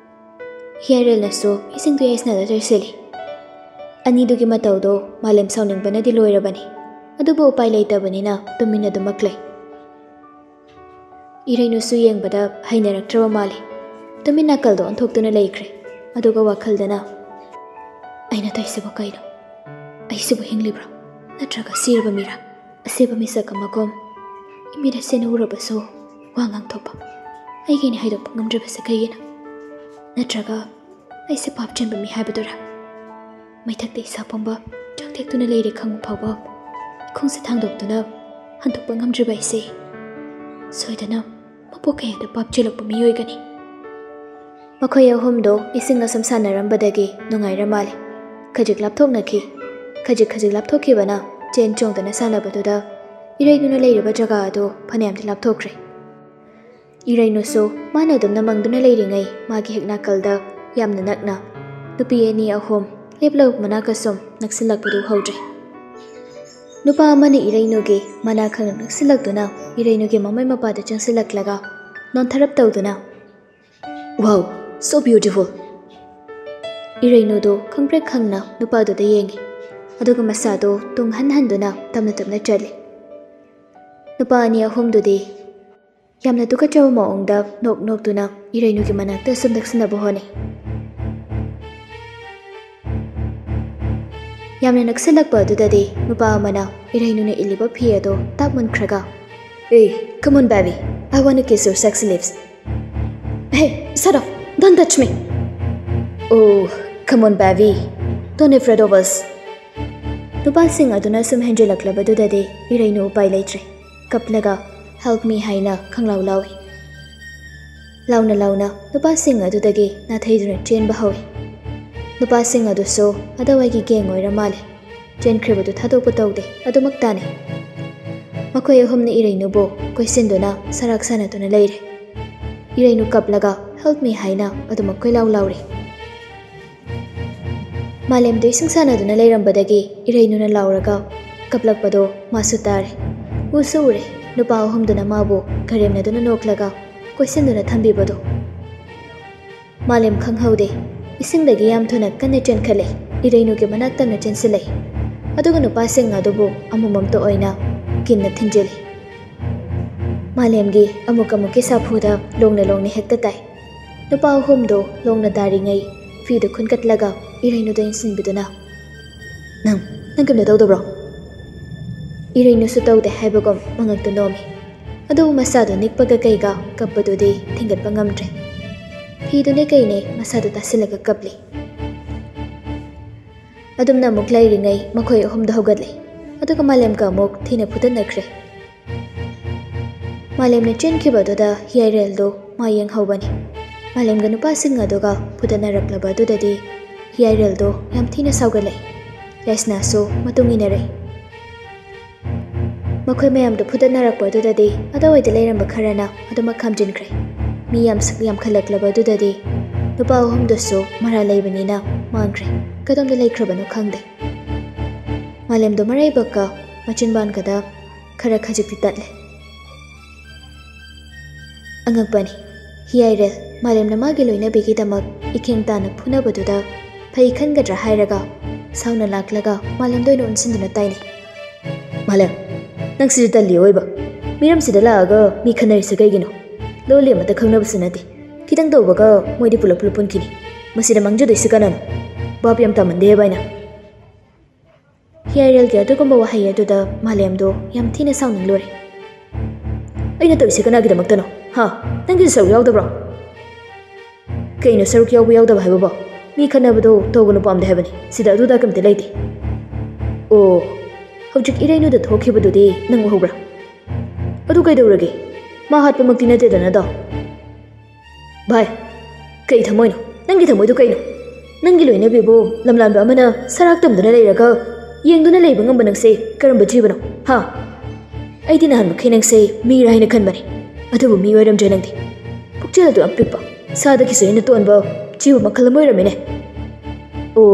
ꯍꯤꯌꯥꯏꯔꯦꯜꯅꯁꯨ ꯏꯁꯤꯡꯗꯣ ꯌꯥꯏꯁꯅꯥꯗ ꯆꯥꯏꯁꯤꯜꯂꯤ꯫ ꯑꯅꯤꯗꯨꯒꯤ ꯃꯇꯧꯗꯣ ꯃꯥꯂꯦꯝ ꯁꯥꯎꯅꯤꯡꯕꯅꯗꯤ ꯂꯣꯏꯔꯕꯅꯤ꯫ ꯑꯗꯨꯕꯨ ꯎꯄꯥꯏ ꯂꯩꯇꯕꯅꯤꯅ ꯇꯨꯃꯤꯟꯅ ꯑꯗꯨꯃꯛ ꯂꯩ꯫ ꯏꯔꯩꯅꯨꯁꯨ ꯌꯦꯡꯕꯗ ꯍꯩꯅꯔꯛꯇ꯭ꯔꯕ ꯃꯥꯜꯂꯤ꯫ ꯇꯨꯃꯤꯟ ꯅꯥꯀꯜꯗ ꯑꯣꯟꯊꯣꯛꯇꯨꯅ ꯂꯩꯈ꯭ꯔꯦ꯫ ꯑꯗꯨꯒ ꯋꯥꯈꯜꯗꯅ, "ꯑꯩꯅ ꯇꯧꯔꯤꯁꯤꯕꯨ ꯀꯩꯅꯣ? ꯑꯩꯁꯤꯕꯨ ꯍꯤꯡꯂꯤꯕ꯭ꯔꯣ? ꯅꯠꯇ꯭ꯔꯒ ꯁꯤꯔꯕ ꯃꯤꯔꯥ? ꯑꯁꯤꯕ ꯃꯤꯁꯛ ꯑꯃꯒꯨꯝ ꯏꯃꯤꯠ ꯑꯁꯤꯅ ꯎꯔꯕꯁꯨ ꯋꯥ ꯉꯥꯡꯊꯣꯛꯄ ꯑꯩꯒꯤꯅꯤ ꯍꯥꯏꯗꯣꯛꯄ ꯉꯝꯗ꯭ꯔꯤꯕꯁꯤ ꯀꯩꯒꯤꯅꯣ? ꯅꯠꯇ꯭ꯔꯒ ꯑꯩꯁꯦ ꯄꯥꯞ ꯆꯦꯟꯕ ꯃꯤ ꯍꯥꯏꯕꯗꯨꯔꯥ? ꯃꯩꯊꯛꯇ ꯏꯁꯥ ꯄꯨꯝꯕ ꯆꯥꯛ ꯊꯦꯛꯇꯨꯅ ꯂꯩꯔꯦ ꯈꯪꯕ ꯐꯥꯎꯕ ꯈꯣꯡꯁꯦ ꯊꯥꯡꯗꯣꯛꯇꯨꯅ ꯍꯟꯗꯣꯛꯄ ꯉꯝꯗ꯭ꯔꯤꯕ ꯑꯩꯁꯦ ꯁꯣꯏꯗꯅ ꯃꯄꯣꯛ ꯀꯌꯥꯗ ꯄꯥꯞ ꯆꯦꯜꯂꯛꯄ ꯃꯤ ꯑꯣꯏꯒꯅꯤ꯫" ꯃꯈꯣꯏ ꯑꯍꯨꯝꯗꯣ ꯏꯁꯤꯡ ꯑꯁꯨꯝ ꯁꯥꯟꯅꯔꯝꯕꯗꯒꯤ ꯅꯨꯡꯉꯥꯏꯔ ꯃꯥꯜꯂꯦ꯫ ꯈꯖꯤꯛ ꯂꯥꯞꯊꯣꯛꯅꯈꯤ꯫ ꯈꯖꯤꯛ ꯈꯖꯤꯛ ꯂꯥꯞꯊꯣꯛꯈꯤꯕꯅ ꯆꯦꯟ ꯆꯣꯡꯗꯅ ꯁꯥꯟꯅꯕꯗꯨꯗ ꯏꯔꯩꯅꯨꯅ ꯂꯩꯔꯤꯕ ꯖꯒꯥ ꯑꯗꯨ ꯐꯅꯌꯥꯝꯗꯤ ꯂꯥꯞꯊꯣꯛꯈ꯭ꯔꯦ꯫ ꯏꯔꯩꯅꯨꯁꯨ ꯃꯥꯅ ꯑꯗꯨꯝꯅ ꯃꯪꯗꯨꯅ ꯂꯩꯔꯤꯉꯩ ꯃꯥꯒꯤ ꯍꯦꯛ ꯅꯥꯀꯜꯗ ꯌꯥꯝꯅ ꯅꯛꯅ ꯅꯨꯄꯤ ꯑꯅꯤ ꯑꯍꯨꯝ ꯂꯦꯞꯂꯒ ꯃꯅꯥꯛꯇ ꯁꯨꯝ ꯅꯛꯁꯤꯜꯂꯛꯄꯗꯨ ꯎꯍꯧꯗ꯭ꯔꯦ꯫ ꯅꯨꯄꯥ ꯑꯃꯅ ꯏꯔꯩꯅꯨꯒꯤ ꯃꯅꯥꯛ ꯈꯪꯅ ꯅꯛꯁꯤꯜꯂꯛꯇꯨꯅ ꯏꯔꯩꯅꯨꯒꯤ ꯃꯃꯩ ꯃꯄꯥꯗ ꯆꯪꯁꯤꯜꯂꯛꯂꯒ ꯅꯣꯟꯊꯔꯞ ꯇꯧꯗꯨꯅ, "Wow, so beautiful!" ꯏꯔꯩꯅꯨꯗꯨ ꯈꯪꯄ꯭ꯔꯦꯛ ꯈꯪꯅ ꯅꯨꯄꯥꯗꯨꯗ ꯌꯦꯡꯉꯤ꯫ ꯑꯗꯨꯒ ꯃꯁꯥꯗꯨ ꯇꯨꯡ ꯍꯟ ꯍꯟꯗꯨꯅ ꯇꯞꯅ ꯇꯞꯅ ꯆꯠꯂꯤ꯫ ꯅꯨꯄꯥ ꯑꯅꯤ ꯑꯍꯨꯝꯗꯨꯗꯤ ꯌꯥꯝꯅ ꯇꯨꯀꯠꯆꯕ ꯃꯑꯣꯡꯗ ꯅꯣꯛ ꯅꯣꯛꯇꯨꯅ ꯏꯔꯩꯅꯨꯒꯤ ꯃꯅꯥꯛꯇ ꯁꯨꯝ ꯅꯛꯁꯤꯟꯅꯕ ꯍꯣꯠꯅꯩ꯫ ꯌꯥꯝꯅ ꯅꯛꯁꯤꯜꯂꯛꯄ ꯑꯗꯨꯗꯗꯤ ꯅꯨꯄꯥ ꯑꯃꯅ ꯏꯔꯩꯅꯨꯅ ꯏꯜꯂꯤꯕ ꯐꯤ ꯑꯗꯨ ꯇꯥꯛ ꯃꯨꯟꯈ꯭ꯔꯒ, Hey, come on, baby. I want to kiss your sexy lips. Hey, shut up. Don't touch me. Oh, come on, baby. Don't afraid of us. ꯅꯨꯄꯥꯁꯤꯡ ꯑꯗꯨꯅ ꯁꯨꯝ ꯍꯦꯟꯖꯤꯜꯂꯛꯂꯕꯗꯨꯗꯗꯤ ꯏꯔꯩꯅꯨ ꯎꯄꯥꯏ ꯂꯩꯇ꯭ꯔꯦ꯫ ꯀꯞꯂꯒ "Help me" ꯍꯥꯏꯅ ꯈꯪꯂꯥꯎ ꯂꯥꯎꯏ꯫ ꯂꯥꯎꯅ ꯂꯥꯎꯅ ꯅꯨꯄꯥꯁꯤꯡ ꯑꯗꯨꯗꯒꯤ ꯅꯥꯊꯩꯗꯨꯅ ꯆꯦꯟꯕ ꯍꯧꯏ꯫ ꯅꯨꯄꯥꯁꯤꯡ ꯑꯗꯨꯁꯨ ꯑꯗꯋꯥꯏꯒꯤ gang ꯑꯣꯏꯔ ꯃꯥꯜꯂꯦ꯫ ꯆꯦꯟꯈ꯭ꯔꯤꯕꯗꯨ ꯊꯥꯗꯣꯛꯄ ꯇꯧꯗꯦ, ꯑꯗꯨꯃꯛ ꯇꯥꯅꯩ꯫ ꯃꯈꯣꯏ ꯑꯍꯨꯝꯅ ꯏꯔꯩꯅꯨꯕꯨ ꯀꯣꯏꯁꯤꯟꯗꯨꯅ ꯁꯔꯥꯛ ꯁꯥꯟꯅꯗꯨꯅ ꯂꯩꯔꯦ꯫ ꯏꯔꯩꯅꯨ ꯀꯞꯂꯒ "Help me" ꯍꯥꯏꯅ ꯑꯗꯨꯃꯛ ꯀꯣꯏꯂꯥꯎ ꯂꯥꯎꯔꯤ꯫ ꯃꯥꯂꯦꯝꯗꯨ ꯏꯁꯤꯡ ꯁꯥꯟꯅꯗꯨꯅ ꯂꯩꯔꯝꯕꯗꯒꯤ ꯏꯔꯩꯅꯨꯅ ꯂꯥꯎꯔꯒ ꯀꯞꯂꯛꯄꯗꯣ ꯃꯥꯁꯨ ꯇꯥꯔꯦ꯫ ꯎꯁꯨ ꯎꯔꯦ, ꯅꯨꯄꯥ ꯑꯍꯨꯝꯗꯨꯅ ꯃꯥꯕꯨ ꯀꯔꯦꯝꯅꯗꯨꯅ ꯅꯣꯛꯂꯒ ꯀꯣꯏꯁꯤꯟꯗꯨꯅ ꯊꯝꯕꯤꯕꯗꯣ꯫ ꯃꯥꯂꯦꯝ ꯈꯪꯍꯧꯗꯦ, ꯏꯁꯤꯡꯗꯒꯤ ꯌꯥꯝ ꯊꯨꯅ ꯀꯟꯅ ꯆꯦꯟꯈꯠꯂꯦ꯫ ꯏꯔꯩꯅꯨꯒꯤ ꯃꯅꯥꯛ ꯇꯝꯅ ꯆꯦꯟꯁꯤꯜꯂꯛꯏ꯫ ꯑꯗꯨꯒ ꯅꯨꯄꯥꯁꯤꯡ ꯑꯗꯨꯕꯨ ꯑꯃꯃꯝꯇ ꯑꯣꯏꯅ ꯀꯤꯟꯅ ꯊꯤꯟꯖꯤꯜꯂꯤ꯫ ꯃꯥꯂꯦꯝꯒꯤ ꯑꯃꯨꯛ ꯑꯃꯨꯛꯀꯤ ꯁꯥꯐꯨꯗ ꯂꯣꯡꯅ ꯂꯣꯡꯅ ꯍꯦꯛꯇ ꯇꯥꯏ꯫ ꯅꯨꯄꯥ ꯑꯍꯨꯝꯗꯣ ꯂꯣꯡꯅ ꯇꯥꯔꯤꯉꯩ ꯐꯤꯗꯨ ꯈꯨꯟꯒꯠꯂꯒ ꯏꯔꯩꯅꯨꯗ ꯏꯟꯁꯤꯟꯕꯤꯗꯨꯅ, "ꯅꯪ, ꯅꯪ ꯀꯩꯝꯇ ꯇꯧꯗꯕ꯭ꯔꯣ?" ꯏꯔꯩꯅꯨꯁꯨ ꯇꯧꯗꯦ ꯍꯥꯏꯕꯒꯨꯝ ꯃꯉꯛꯇ ꯅꯣꯝꯃꯤ꯫ ꯑꯗꯨꯕꯨ ꯃꯁꯥꯗꯣ ꯅꯤꯛꯄꯒ ꯀꯩꯒ ꯀꯞꯄꯗꯨꯗꯤ ꯊꯤꯡꯒꯠꯄ ꯉꯝꯗ꯭ꯔꯦ꯫ ꯐꯤꯗꯨꯅꯦ ꯀꯩꯅꯦ ꯃꯁꯥꯗꯣ ꯇꯥꯁꯤꯜꯂꯒ ꯀꯞꯂꯤ꯫ ꯑꯗꯨꯝꯅ ꯑꯃꯨꯛ ꯂꯩꯔꯤꯉꯩ ꯃꯈꯣꯏ ꯑꯍꯨꯝꯗꯣ ꯍꯧꯒꯠꯂꯦ꯫ ꯑꯗꯨꯒ ꯃꯥꯂꯦꯝꯒ ꯑꯃꯨꯛ ꯊꯤꯅ ꯐꯨꯗꯠꯅꯈ꯭ꯔꯦ꯫ ꯃꯥꯂꯦꯝꯅ ꯆꯦꯟꯈꯤꯕꯗꯨꯗ ꯍꯤꯌꯥꯏꯔꯦꯜꯗꯣ ꯃꯥ ꯌꯦꯡꯍꯧꯕꯅꯤ꯫ ꯃꯥꯂꯦꯝꯒ ꯅꯨꯄꯥꯁꯤꯡ ꯑꯗꯨꯒ ꯐꯨꯗꯠꯅꯔꯛꯂꯕ ꯑꯗꯨꯗꯗꯤ ꯍꯤꯌꯥꯏꯔꯦꯜꯗꯣ ꯌꯥꯝ ꯊꯤꯅ ꯁꯥꯎꯒꯠꯂꯛꯏ꯫ ꯌꯥꯏꯁꯅꯥꯁꯨ ꯃꯇꯨꯡ ꯏꯟꯅꯔꯛꯏ꯫ ꯃꯈꯣꯏ ꯃꯌꯥꯝꯗꯨ ꯐꯨꯗꯠꯅꯔꯛꯄ ꯑꯗꯨꯗꯗꯤ ꯑꯗꯨꯋꯥꯏꯗ ꯂꯩꯔꯝꯕ ꯈꯔꯅ ꯑꯗꯨꯃꯛ ꯈꯥꯝꯖꯤꯟꯈ꯭ꯔꯦ꯫ ꯃꯤ ꯌꯥꯝ ꯁꯛ ꯌꯥꯝꯈꯠꯂꯛꯂꯕ ꯑꯗꯨꯗꯗꯤ ꯅꯨꯄꯥ ꯑꯍꯨꯝꯗꯨꯁꯨ ꯃꯔꯥꯜ ꯂꯩꯕꯅꯤꯅ ꯃꯥꯡꯈ꯭ꯔꯦ꯫ ꯀꯗꯣꯝꯗ ꯂꯩꯈ꯭ꯔꯕꯅꯣ ꯈꯪꯗꯦ꯫ ꯃꯥꯂꯦꯝꯗꯣ ꯃꯔꯥꯏꯕꯛꯀ ꯃꯆꯤꯟꯕꯥꯟꯒꯗ ꯈꯔ ꯈꯖꯤꯛꯇꯤ ꯇꯠꯂꯦ꯫ ꯑꯉꯛꯄꯅꯤ, ꯍꯤꯌꯥꯏꯔꯦꯜ ꯃꯥꯂꯦꯝꯅ ꯃꯥꯒꯤ ꯂꯣꯏꯅꯕꯤꯒꯤꯗꯃꯛ ꯏꯈꯦꯡ ꯇꯥꯅ ꯐꯨꯅꯕꯗꯨꯗ ꯐꯩ ꯈꯟꯒꯗ꯭ꯔꯥ ꯍꯥꯏꯔꯒ ꯁꯥꯎꯅ ꯂꯥꯛꯂꯒ ꯃꯥꯂꯦꯝꯗ ꯑꯣꯏꯅ ꯑꯣꯟꯁꯤꯟꯗꯨꯅ ꯇꯥꯏꯅꯩ꯫ "ꯃꯥꯂꯦꯝ, ꯅꯪ ꯁꯤꯁꯨ ꯇꯜꯂꯤ ꯑꯣꯏꯕ꯫ ꯃꯤꯔꯝꯁꯤꯗ ꯂꯥꯛꯑꯒ ꯃꯤ ꯈꯟꯅꯔꯤꯁꯦ ꯀꯩꯒꯤꯅꯣ? ꯂꯣꯜꯂꯤ ꯑꯃꯠꯇ ꯈꯪꯅꯕꯁꯨ ꯅꯠꯇꯦ꯫ ꯈꯤꯇꯪ ꯇꯧꯕꯒ ꯃꯣꯏꯗꯤ ꯄꯨꯂꯞ ꯄꯨꯂꯞ ꯄꯨꯟꯈꯤꯅꯤ꯫ ꯃꯁꯤꯗ ꯃꯥꯡꯖꯗꯣꯏꯁꯤ ꯀꯅꯥꯅꯣ? ꯚꯥꯞ ꯌꯥꯝ ꯇꯥꯃꯟꯗꯦ ꯍꯥꯏꯕ ꯑꯩꯅ꯫" ꯍꯤꯌꯥꯏꯔꯦꯜꯒꯤ ꯑꯗꯨꯒꯨꯝꯕ ꯋꯥꯍꯩ ꯑꯗꯨꯗ ꯃꯥꯂꯦꯝꯗꯣ ꯌꯥꯝ ꯊꯤꯅ ꯁꯥꯎꯅꯤꯡꯂꯨꯔꯦ꯫ ꯑꯩꯅ ꯇꯧꯔꯤꯁꯦ ꯀꯅꯥꯒꯤꯗꯃꯛꯇꯅꯣ? ꯍꯥ? ꯅꯪꯒꯤꯁꯨ ꯁꯔꯨꯛ ꯌꯥꯎꯗꯕ꯭ꯔꯣ? ꯀꯩꯅꯣ ꯁꯔꯨꯛ ꯌꯥꯎꯕ ꯌꯥꯎꯗꯕ ꯍꯥꯏꯕꯕꯣ? ꯃꯤ ꯈꯠꯅꯕꯗꯣ ꯇꯧꯒꯅꯨ ꯄꯥꯝꯗꯦ ꯍꯥꯏꯕꯅꯤ꯫ ꯁꯤꯗ ꯑꯗꯨꯗ ꯀꯩꯝꯇ ꯂꯩꯇꯦ꯫ ꯑꯣ, ꯍꯧꯖꯤꯛ ꯏꯔꯩꯅꯨꯗ ꯊꯣꯛꯈꯤꯕꯗꯨꯗꯤ ꯅꯪ ꯎꯍꯧꯕ꯭ꯔꯥ? ꯑꯗꯨ ꯀꯩꯗꯧꯔꯒꯦ? ꯃꯥ ꯍꯥꯠꯄꯃꯛꯇꯤ ꯅꯠꯇꯦꯗꯅꯗꯣ꯫ ꯚꯥꯏ, ꯀꯩ ꯊꯃꯣꯏꯅꯣ? ꯅꯪꯒꯤ ꯊꯃꯣꯏꯗꯣ ꯀꯩꯅꯣ? ꯅꯪꯒꯤ ꯂꯣꯏꯅꯕꯤꯕꯨ ꯂꯝꯂꯥꯟꯕ ꯑꯃꯅ ꯁꯔꯥꯛ ꯇꯝꯗꯨꯅ ꯂꯩꯔꯒ ꯌꯦꯡꯗꯨꯅ ꯂꯩꯕ ꯉꯝꯕ ꯅꯪꯁꯦ ꯀꯔꯝꯕ ꯖꯤꯕꯅꯣ? ꯍꯥ? ꯑꯩꯗꯤ ꯅꯍꯥꯟꯃꯈꯩ ꯅꯪꯁꯦ ꯃꯤꯔꯥ ꯍꯥꯏꯅ ꯈꯟꯕꯅꯦ, ꯑꯗꯨꯕꯨ ꯃꯤ ꯑꯣꯏꯔꯝꯗ꯭ꯔꯦ ꯅꯪꯗꯤ꯫ ꯄꯨꯛꯆꯦꯜ ꯑꯗꯨ ꯌꯥꯝ ꯄꯤꯛꯄ, ꯁꯥꯗꯒꯤꯁꯨ ꯍꯦꯟꯅ ꯇꯣꯟꯕ ꯖꯤꯕ ꯃꯈꯜ ꯑꯃ ꯑꯣꯏꯔꯝꯃꯤꯅꯦ꯫ ꯑꯣ,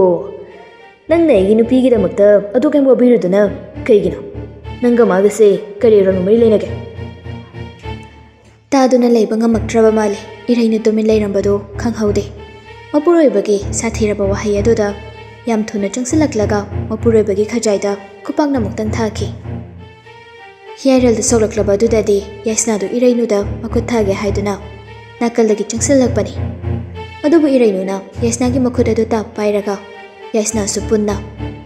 ꯅꯪꯅ ꯑꯩꯒꯤ ꯅꯨꯄꯤꯒꯤꯗꯃꯛꯇ ꯑꯗꯨꯛ ꯌꯥꯝ ꯋꯥꯕꯤꯔꯨꯗꯨꯅ ꯀꯩꯒꯤꯅꯣ? ꯅꯪꯒ ꯃꯥꯒꯁꯦ ꯀꯔꯤ ꯑꯔꯣꯟꯕ ꯃꯔꯤ ꯂꯩꯅꯒꯦ? ꯇꯥꯗꯨꯅ ꯂꯩꯕ ꯉꯝꯃꯛꯇ꯭ꯔꯕ ꯃꯥꯜꯂꯦ꯫ ꯏꯔꯩꯅ ꯇꯨꯃꯤꯟ ꯂꯩꯔꯝꯕꯗꯨ ꯈꯪꯍꯧꯗꯦ꯫ ꯃꯄꯨꯔꯣꯏꯕꯒꯤ ꯁꯥꯊꯤꯔꯕ ꯋꯥꯍꯩ ꯑꯗꯨꯗ ꯌꯥꯝ ꯊꯨꯅ ꯆꯪꯁꯤꯜꯂꯛꯂꯒ ꯃꯄꯨꯔꯣꯏꯕꯒꯤ ꯈꯖꯥꯏꯗ ꯈꯨꯄꯥꯛꯅ ꯑꯃꯨꯛꯇꯪ ꯊꯥꯈꯤ꯫ ꯍꯤꯌꯥꯏꯔꯦꯜꯗ ꯁꯣꯛꯂꯛꯂꯕ ꯑꯗꯨꯗꯗꯤ ꯌꯥꯏꯁꯅꯥꯗꯨ ꯏꯔꯩꯅꯨꯗ ꯃꯈꯨꯠ ꯊꯥꯒꯦ ꯍꯥꯏꯗꯨꯅ ꯅꯥꯀꯜꯗꯒꯤ ꯆꯪꯁꯤꯜꯂꯛꯄꯅꯤ꯫ ꯑꯗꯨꯕꯨ ꯏꯔꯩꯅꯨꯅ ꯌꯥꯏꯁꯅꯥꯒꯤ ꯃꯈꯨꯠ ꯑꯗꯨ ꯇꯥꯞ ꯄꯥꯏꯔꯒ ꯌꯥꯏꯁꯅꯥꯁꯨ ꯄꯨꯟꯅ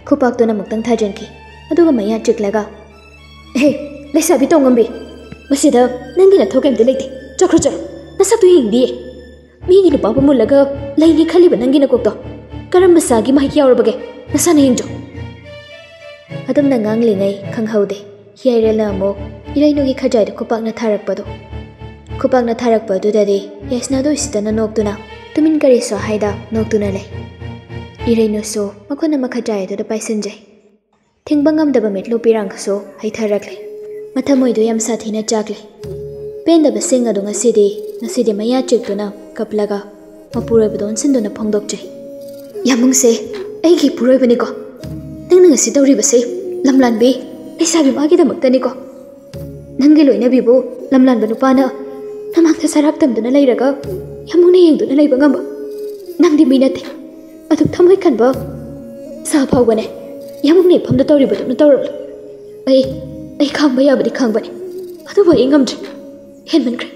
ꯈꯨꯄꯥꯛꯇꯨꯅ ꯑꯃꯨꯛꯇꯪ ꯊꯥꯖꯤꯟꯈꯤ꯫ ꯑꯗꯨꯒ ꯃꯌꯥ ꯆꯤꯛꯂꯒ, "ꯍꯦ, ꯂꯩꯁꯥꯕꯤ ꯇꯧꯉꯝꯕꯤ, ꯃꯁꯤꯗ ꯅꯪꯒꯤ ꯅꯊꯧ ꯀꯩꯝꯇ ꯂꯩꯇꯦ꯫ ꯆꯠꯈ꯭ꯔꯣ, ꯆꯠꯂꯣ꯫ ꯅꯁꯛꯇꯨ ꯌꯦꯡꯅꯤꯡꯗꯤꯌꯦ꯫ ꯃꯤꯒꯤ ꯅꯨꯄꯥꯕꯨ ꯃꯨꯜꯂꯒ ꯂꯩꯅꯤ ꯈꯜꯂꯤꯕ ꯅꯪꯒꯤ ꯅꯀꯣꯛꯇꯣ ꯀꯔꯝꯕ ꯆꯥꯒꯤ ꯃꯍꯤꯛ ꯌꯥꯎꯔꯕꯒꯦ? ꯅꯁꯥꯅ ꯌꯦꯡꯖꯧ꯫" ꯑꯗꯨꯝꯅ ꯉꯥꯡꯂꯤꯉꯩ ꯈꯪꯍꯧꯗꯦ, ꯍꯤꯌꯥꯏꯔꯦꯜꯅ ꯑꯃꯨꯛ ꯏꯔꯩꯅꯨꯒꯤ ꯈꯖꯥꯏꯗ ꯈꯨꯄꯥꯛꯅ ꯊꯥꯔꯛꯄꯗꯣ꯫ ꯈꯨꯄꯥꯛꯅ ꯊꯥꯔꯛꯄ ꯑꯗꯨꯗꯗꯤ ꯌꯥꯏꯁꯅꯥꯗꯨ ꯎꯁꯤꯠꯇꯅ ꯅꯣꯛꯇꯨꯅ ꯇꯨꯃꯤꯟ ꯀꯔꯤꯁꯨ ꯍꯥꯏꯗ ꯅꯣꯛꯇꯨꯅ ꯂꯩ꯫ ꯏꯔꯩꯅꯨꯁꯨ ꯃꯈꯨꯠꯅ ꯃꯈꯖꯥꯏ ꯑꯗꯨꯗ ꯄꯥꯏꯁꯤꯟꯖꯩ꯫ ꯊꯤꯡꯕ ꯉꯝꯗꯕ ꯃꯤꯠꯂꯨ ꯄꯤꯔꯥꯡꯁꯨ ꯍꯩꯊꯔꯛꯂꯦ꯫ ꯃꯊꯃꯣꯏꯗꯨ ꯌꯥꯝ ꯁꯥꯊꯤꯅ ꯆꯥꯛꯂꯦ꯫ ꯄꯦꯟꯗꯕꯁꯤꯡ ꯑꯗꯨ ꯉꯁꯤꯗꯤ, ꯉꯁꯤꯗꯤ ꯃꯌꯥ ꯆꯤꯛꯇꯨꯅ ꯀꯞꯂꯒ ꯃꯄꯨꯔꯣꯏꯕꯗ ꯑꯣꯟꯁꯤꯟꯗꯨꯅ ꯐꯣꯡꯗꯣꯛꯆꯩ꯫ "ꯌꯥꯝꯕꯨꯡꯁꯦ, ꯑꯩꯒꯤ ꯏꯄꯨꯔꯣꯏꯕꯅꯤꯀꯣ꯫ ꯅꯪꯅ ꯉꯁꯤ ꯇꯧꯔꯤꯕꯁꯦ ꯂꯝꯂꯥꯟꯕꯤ ꯂꯩꯁꯥꯕꯤ ꯃꯥꯒꯤꯗꯃꯛꯇꯅꯤꯀꯣ꯫ ꯅꯪꯒꯤ ꯂꯣꯏꯅꯕꯤꯕꯨ ꯂꯝꯂꯥꯟꯕ ꯅꯨꯄꯥꯅ ꯅꯃꯥꯡꯗ ꯁꯔꯥꯛ ꯇꯝꯗꯨꯅ ꯂꯩꯔꯒ ꯌꯥꯝꯕꯨꯡꯅ ꯌꯦꯡꯗꯨꯅ ꯂꯩꯕ ꯉꯝꯕ ꯅꯪꯗꯤ ꯃꯤ ꯅꯠꯇꯦ꯫ ꯑꯗꯨꯛ ꯊꯃꯣꯏ ꯀꯟꯕ ꯁꯥ ꯐꯥꯎꯕꯅꯦ ꯌꯥꯝꯕꯨꯡꯅ ꯏꯐꯝꯗ ꯇꯧꯔꯤꯕꯗꯨꯅ ꯇꯧꯔꯛꯂꯣ꯫ ꯑꯩ, ꯑꯩ ꯈꯥꯡꯕ ꯌꯥꯕꯗꯤ ꯈꯥꯡꯕꯅꯦ, ꯑꯗꯨꯕꯨ ꯑꯩ ꯉꯝꯗ꯭ꯔꯦ꯫ ꯍꯦꯟꯃꯟꯈ꯭ꯔꯦ꯫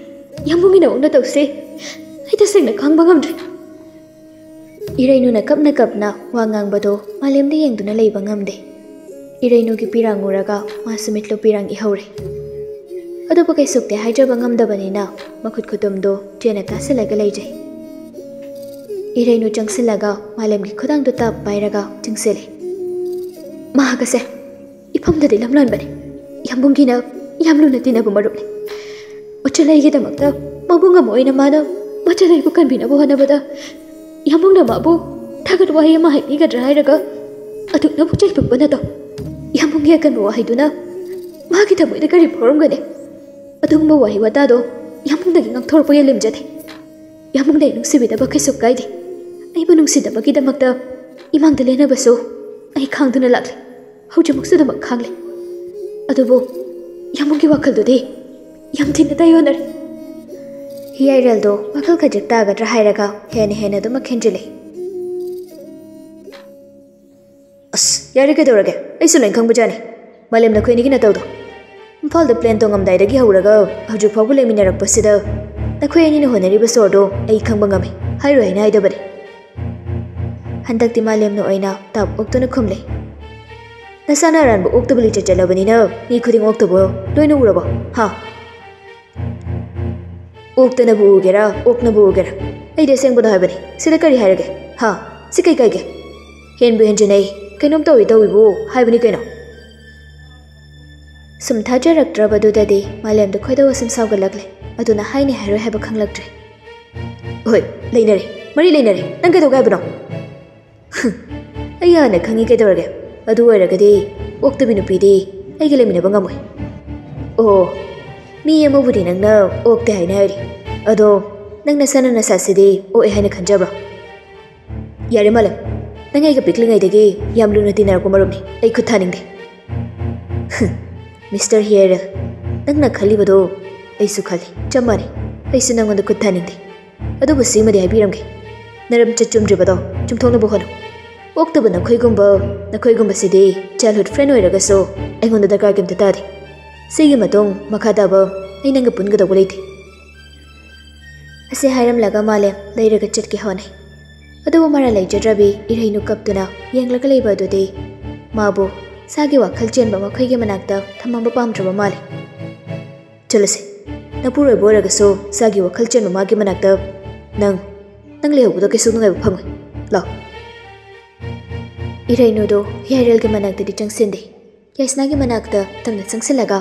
ꯌꯥꯝꯕꯨꯡꯒꯤ ꯅꯃꯛꯅ ꯇꯧꯁꯦ꯫ ꯑꯩ ꯇꯁꯦꯡꯅ ꯈꯥꯡꯕ ꯉꯝꯗ꯭ꯔꯦ꯫" ꯏꯔꯩꯅꯨꯅ ꯀꯞꯅ ꯀꯞꯅ ꯋꯥ ꯉꯥꯡꯕꯗꯣ ꯃꯥꯂꯦꯝꯗ ꯌꯦꯡꯗꯨꯅ ꯂꯩꯕ ꯉꯝꯗꯦ꯫ ꯏꯔꯩꯅꯨꯒꯤ ꯄꯤꯔꯥꯡ ꯎꯔꯒ ꯃꯥꯁꯨ ꯃꯤꯠꯂꯨ ꯄꯤꯔꯥꯡ ꯏꯍꯧꯔꯦ꯫ ꯑꯗꯨꯕꯨ ꯀꯩꯁꯨꯛꯇꯤ ꯍꯥꯏꯖꯕ ꯉꯝꯗꯕꯅꯤꯅ ꯃꯈꯨꯠ ꯈꯨꯇꯨꯝꯗꯨ ꯆꯦꯅ ꯇꯥꯁꯤꯜꯂꯒ ꯂꯩꯖꯩ꯫ ꯏꯔꯩꯅꯨ ꯆꯪꯁꯤꯜꯂꯒ ꯃꯥꯂꯦꯝꯒꯤ ꯈꯨꯗꯥꯡꯗꯨ ꯇꯞ ꯄꯥꯏꯔꯒ ꯆꯤꯡꯁꯤꯜꯂꯤ꯫ ꯃꯍꯥꯛ ꯑꯁꯦ ꯏꯐꯝꯗꯗꯤ ꯂꯝꯂꯣꯟꯕꯅꯤ꯫ ꯌꯥꯝꯕꯨꯡꯒꯤꯅ ꯌꯥꯝ ꯂꯨꯅ ꯇꯤꯟꯅꯕ ꯃꯔꯨꯞꯅꯤ꯫ ꯃꯆꯜꯂꯩꯒꯤꯗꯃꯛꯇ ꯃꯕꯨꯡ ꯑꯃ ꯑꯣꯏꯅ ꯃꯥꯅ ꯃꯆꯜꯂꯩꯕꯨ ꯀꯟꯕꯤꯅꯕ ꯍꯣꯠꯅꯕꯗ ꯌꯥꯝꯕꯨꯡꯅ ꯃꯥꯕꯨ ꯊꯥꯒꯠ ꯋꯥꯍꯩ ꯑꯃ ꯍꯥꯏꯕꯤꯒꯗ꯭ꯔꯥ ꯍꯥꯏꯔꯒ ꯑꯗꯨꯛꯅꯕꯨ ꯆꯩꯕꯤꯕꯅꯗꯣ꯫ ꯌꯥꯝꯕꯨꯡꯒꯤ ꯑꯀꯟꯕ ꯋꯥꯍꯩꯗꯨꯅ ꯃꯍꯥꯛꯀꯤ ꯊꯃꯣꯏꯗ ꯀꯔꯤ ꯐꯥꯎꯔꯝꯒꯅꯤ? ꯑꯗꯨꯒꯨꯝꯕ ꯋꯥꯍꯩ ꯋꯥꯇꯥꯗꯣ ꯌꯥꯝꯕꯨꯡꯗꯒꯤ ꯉꯥꯡꯊꯣꯔꯛꯄ ꯌꯥꯂꯦꯝꯖꯗꯦ꯫ ꯌꯥꯝꯕꯨꯡꯅ ꯑꯩ ꯅꯨꯡꯁꯤꯕꯤꯗꯕ ꯀꯩꯁꯨ ꯀꯥꯏꯗꯦ꯫ ꯑꯩꯕꯨ ꯅꯨꯡꯁꯤꯗꯕꯒꯤꯗꯃꯛꯇ ꯏꯃꯥꯡꯗ ꯂꯦꯟꯅꯕꯁꯨ ꯑꯩ ꯈꯥꯡꯗꯨꯅ ꯂꯥꯛꯂꯤ꯫ ꯍꯧꯖꯤꯛꯃꯛꯁꯨ ꯑꯗꯨꯃꯛ ꯈꯥꯡꯂꯤ꯫ ꯑꯗꯨꯕꯨ ꯌꯥꯝꯕꯨꯡꯒꯤ ꯋꯥꯈꯜꯗꯨꯗꯤ ꯌꯥꯝ ꯊꯤꯅ ꯇꯥꯏꯑꯣꯟꯅꯔꯦ꯫ ꯍꯤꯌꯥꯏꯔꯦꯜꯗꯣ ꯋꯥꯈꯜ ꯈꯖꯤꯛ ꯇꯥꯒꯗ꯭ꯔꯥ ꯍꯥꯏꯔꯒ ꯍꯦꯟꯅ ꯍꯦꯟꯅ ꯑꯗꯨꯃꯛ ꯍꯦꯟꯖꯤꯜꯂꯤ꯫ ꯑꯁ, ꯌꯥꯔꯦ, ꯀꯩꯗꯧꯔꯒꯦ? ꯑꯩꯁꯨ ꯂꯣꯏ ꯈꯪꯕꯖꯥꯠꯅꯤ꯫ ꯃꯥꯂꯦꯝ, ꯅꯈꯣꯏ ꯑꯅꯤꯒꯤ ꯅꯇꯧꯗꯣ꯫ ꯏꯝꯐꯥꯜꯗ ꯄ꯭ꯂꯦꯟ ꯇꯣꯡꯉꯝꯗꯥꯏꯗꯒꯤ ꯍꯧꯔꯒ ꯍꯧꯖꯤꯛ ꯐꯥꯎꯕ ꯂꯩꯃꯤꯟꯅꯔꯛꯄꯁꯤꯗ ꯅꯈꯣꯏ ꯑꯅꯤꯅ ꯍꯣꯠꯅꯔꯤꯕ ꯁꯣꯔꯗꯣ ꯑꯩ ꯈꯪꯕ ꯉꯝꯃꯤ꯫ ꯍꯥꯏꯔꯣꯏ ꯍꯥꯏꯅ ꯍꯥꯏꯗꯕꯅꯤ꯫ ꯍꯟꯗꯛꯇꯤ ꯃꯥꯂꯦꯝꯅ ꯑꯣꯏꯅ ꯇꯥꯞ ꯑꯣꯛꯇꯨꯅ ꯈꯨꯝꯂꯦ꯫ ꯅꯁꯥꯅ ꯑꯔꯥꯟꯕ ꯑꯣꯛꯇꯕ ꯂꯤꯆꯠ ꯆꯠꯂꯕꯅꯤꯅ ꯃꯤ ꯈꯨꯗꯤꯡ ꯑꯣꯛꯇꯕ ꯂꯣꯏꯅ ꯎꯔꯕꯣ? ꯍꯥ? ꯑꯣꯛꯇꯅꯕꯨ ꯎꯒꯦꯔꯥ, ꯑꯣꯛꯅꯕꯨ ꯎꯒꯦꯔꯥ, ꯑꯩꯗꯤ ꯑꯁꯦꯡꯕꯗꯣ ꯍꯥꯏꯕꯅꯤ꯫ ꯁꯤꯗ ꯀꯔꯤ ꯍꯥꯏꯔꯒꯦ? ꯍꯥ? ꯁꯤ ꯀꯩ ꯀꯥꯏꯒꯦ? ꯍꯦꯟꯕꯨ ꯍꯦꯟꯖꯤꯟꯅꯩ, ꯀꯩꯅꯣꯝ ꯇꯧꯏ ꯇꯧꯏꯕꯨ ꯍꯥꯏꯕꯅꯤ ꯀꯩꯅꯣ꯫ ꯁꯨꯝ ꯊꯥꯖꯔꯛꯇ꯭ꯔꯕꯗꯨꯗꯗꯤ ꯃꯥꯂꯦꯝꯗ ꯈꯣꯏꯗꯧ ꯑꯁꯨꯝ ꯁꯥꯎꯒꯠꯂꯛꯂꯦ꯫ ꯑꯗꯨꯅ ꯍꯥꯏꯅꯤ ꯍꯥꯏꯔꯣꯏ ꯍꯥꯏꯕ ꯈꯪꯂꯛꯇ꯭ꯔꯦ꯫ ꯍꯣꯏ, ꯂꯩꯅꯔꯦ, ꯃꯔꯤ ꯂꯩꯅꯔꯦ꯫ ꯅꯪ ꯀꯩꯗꯧꯒꯦ ꯍꯥꯏꯕꯅꯣ? ꯍꯨꯝ, ꯑꯩ ꯍꯥꯟꯅ ꯈꯪꯉꯤ ꯀꯩꯗꯧꯔꯒꯦ? ꯑꯗꯨ ꯑꯣꯏꯔꯒꯗꯤ ꯑꯣꯛꯇꯕꯤ ꯅꯨꯄꯤꯗꯤ ꯑꯩꯒ ꯂꯩꯃꯤꯟꯅꯕ ꯉꯝꯃꯣꯏ꯫ ꯑꯣ, ꯃꯤ ꯑꯃꯕꯨꯗꯤ ꯅꯪꯅ ꯑꯣꯛꯇꯦ ꯍꯥꯏꯅ ꯍꯥꯏꯔꯤ꯫ ꯑꯗꯣ ꯅꯪ ꯅꯁꯥꯅ ꯅꯁꯥꯁꯤꯗꯤ ꯑꯣꯛꯑꯦ ꯍꯥꯏꯅ ꯈꯟꯖꯕ꯭ꯔꯣ? ꯌꯥꯔꯦ ꯃꯥꯂꯦꯝ, ꯅꯪ ꯑꯩꯒ ꯄꯤꯛꯂꯤꯉꯩꯗꯒꯤ ꯌꯥꯝ ꯂꯨꯅ ꯇꯤꯟꯅꯔꯛꯄ ꯃꯔꯨꯞꯅꯤ꯫ ꯑꯩ ꯈꯨꯠ ꯊꯥꯅꯤꯡꯗꯦ꯫ ꯍꯨꯝ, ꯃꯤꯁꯇꯔ ꯍꯤꯌꯥꯏꯔꯦꯜ, ꯅꯪꯅ ꯈꯜꯂꯤꯕꯗꯣ ꯑꯩꯁꯨ ꯈꯜꯂꯤ꯫ ꯆꯞ ꯃꯥꯟꯅꯩ꯫ ꯑꯩꯁꯨ ꯅꯪꯉꯣꯟꯗ ꯈꯨꯠ ꯊꯥꯅꯤꯡꯗꯦ꯫ ꯑꯗꯨꯕꯨ ꯁꯤꯃꯗꯤ ꯍꯥꯏꯕꯤꯔꯝꯒꯦ, ꯅꯔꯝ ꯆꯠ ꯆꯨꯝꯗ꯭ꯔꯤꯕꯗꯣ ꯆꯨꯝꯊꯣꯛꯅꯕ ꯍꯣꯠꯅꯧ꯫ ꯑꯣꯛꯇꯕ ꯅꯈꯣꯏꯒꯨꯝꯕ, ꯅꯈꯣꯏꯒꯨꯝꯕꯁꯤꯗꯤ ꯆꯥꯏꯜꯍꯨꯗ ꯐ꯭ꯔꯦꯟ ꯑꯣꯏꯔꯒꯁꯨ ꯑꯩꯉꯣꯟꯗ ꯗꯔꯀꯥꯔ ꯀꯩꯝꯇ ꯇꯥꯗꯦ꯫ ꯁꯤꯒꯤ ꯃꯇꯨꯡ ꯃꯈꯥ ꯇꯥꯕ ꯑꯩ ꯅꯪꯒ ꯄꯨꯟꯒꯗꯧꯕ ꯂꯩꯇꯦ꯫ ꯑꯁꯤ ꯍꯥꯏꯔꯝꯂꯒ ꯃꯥꯂꯦꯝ ꯂꯩꯔꯒ ꯆꯠꯀꯦ ꯍꯣꯠꯅꯩ꯫ ꯑꯗꯨꯕꯨ ꯃꯔꯥꯜ ꯂꯩꯖꯗ꯭ꯔꯕꯤ ꯏꯔꯩꯅꯨ ꯀꯞꯇꯨꯅ ꯌꯦꯡꯂꯒ ꯂꯩꯕ ꯑꯗꯨꯗꯤ ꯃꯥꯕꯨ ꯁꯥꯒꯤ ꯋꯥꯈꯜ ꯆꯦꯟꯕ ꯃꯈꯣꯏꯒꯤ ꯃꯅꯥꯛꯇ ꯊꯝꯃꯝꯕ ꯄꯥꯝꯗ꯭ꯔꯕ ꯃꯥꯜꯂꯤ꯫ ꯆꯠꯂꯁꯦ꯫ ꯅꯄꯨꯔꯣꯏꯕ ꯑꯣꯏꯔꯒꯁꯨ ꯏꯆꯥꯒꯤ ꯋꯥꯈꯜ ꯆꯦꯟꯕ ꯃꯥꯒꯤ ꯃꯅꯥꯛꯇ ꯅꯪ, ꯅꯪ ꯂꯩꯍꯧꯕꯗꯣ ꯀꯩꯁꯨ ꯅꯨꯡꯉꯥꯏꯕ ꯐꯪꯉꯣꯏ꯫ ꯂꯥꯛꯑꯣ꯫ ꯏꯔꯩꯅꯨꯗꯣ ꯍꯤꯌꯥꯏꯔꯦꯜꯒꯤ ꯃꯅꯥꯛꯇꯗꯤ ꯆꯪꯁꯤꯟꯗꯦ꯫ ꯌꯥꯏꯁꯅꯥꯒꯤ ꯃꯅꯥꯛꯇ ꯇꯞꯅ ꯆꯪꯁꯤꯜꯂꯒ,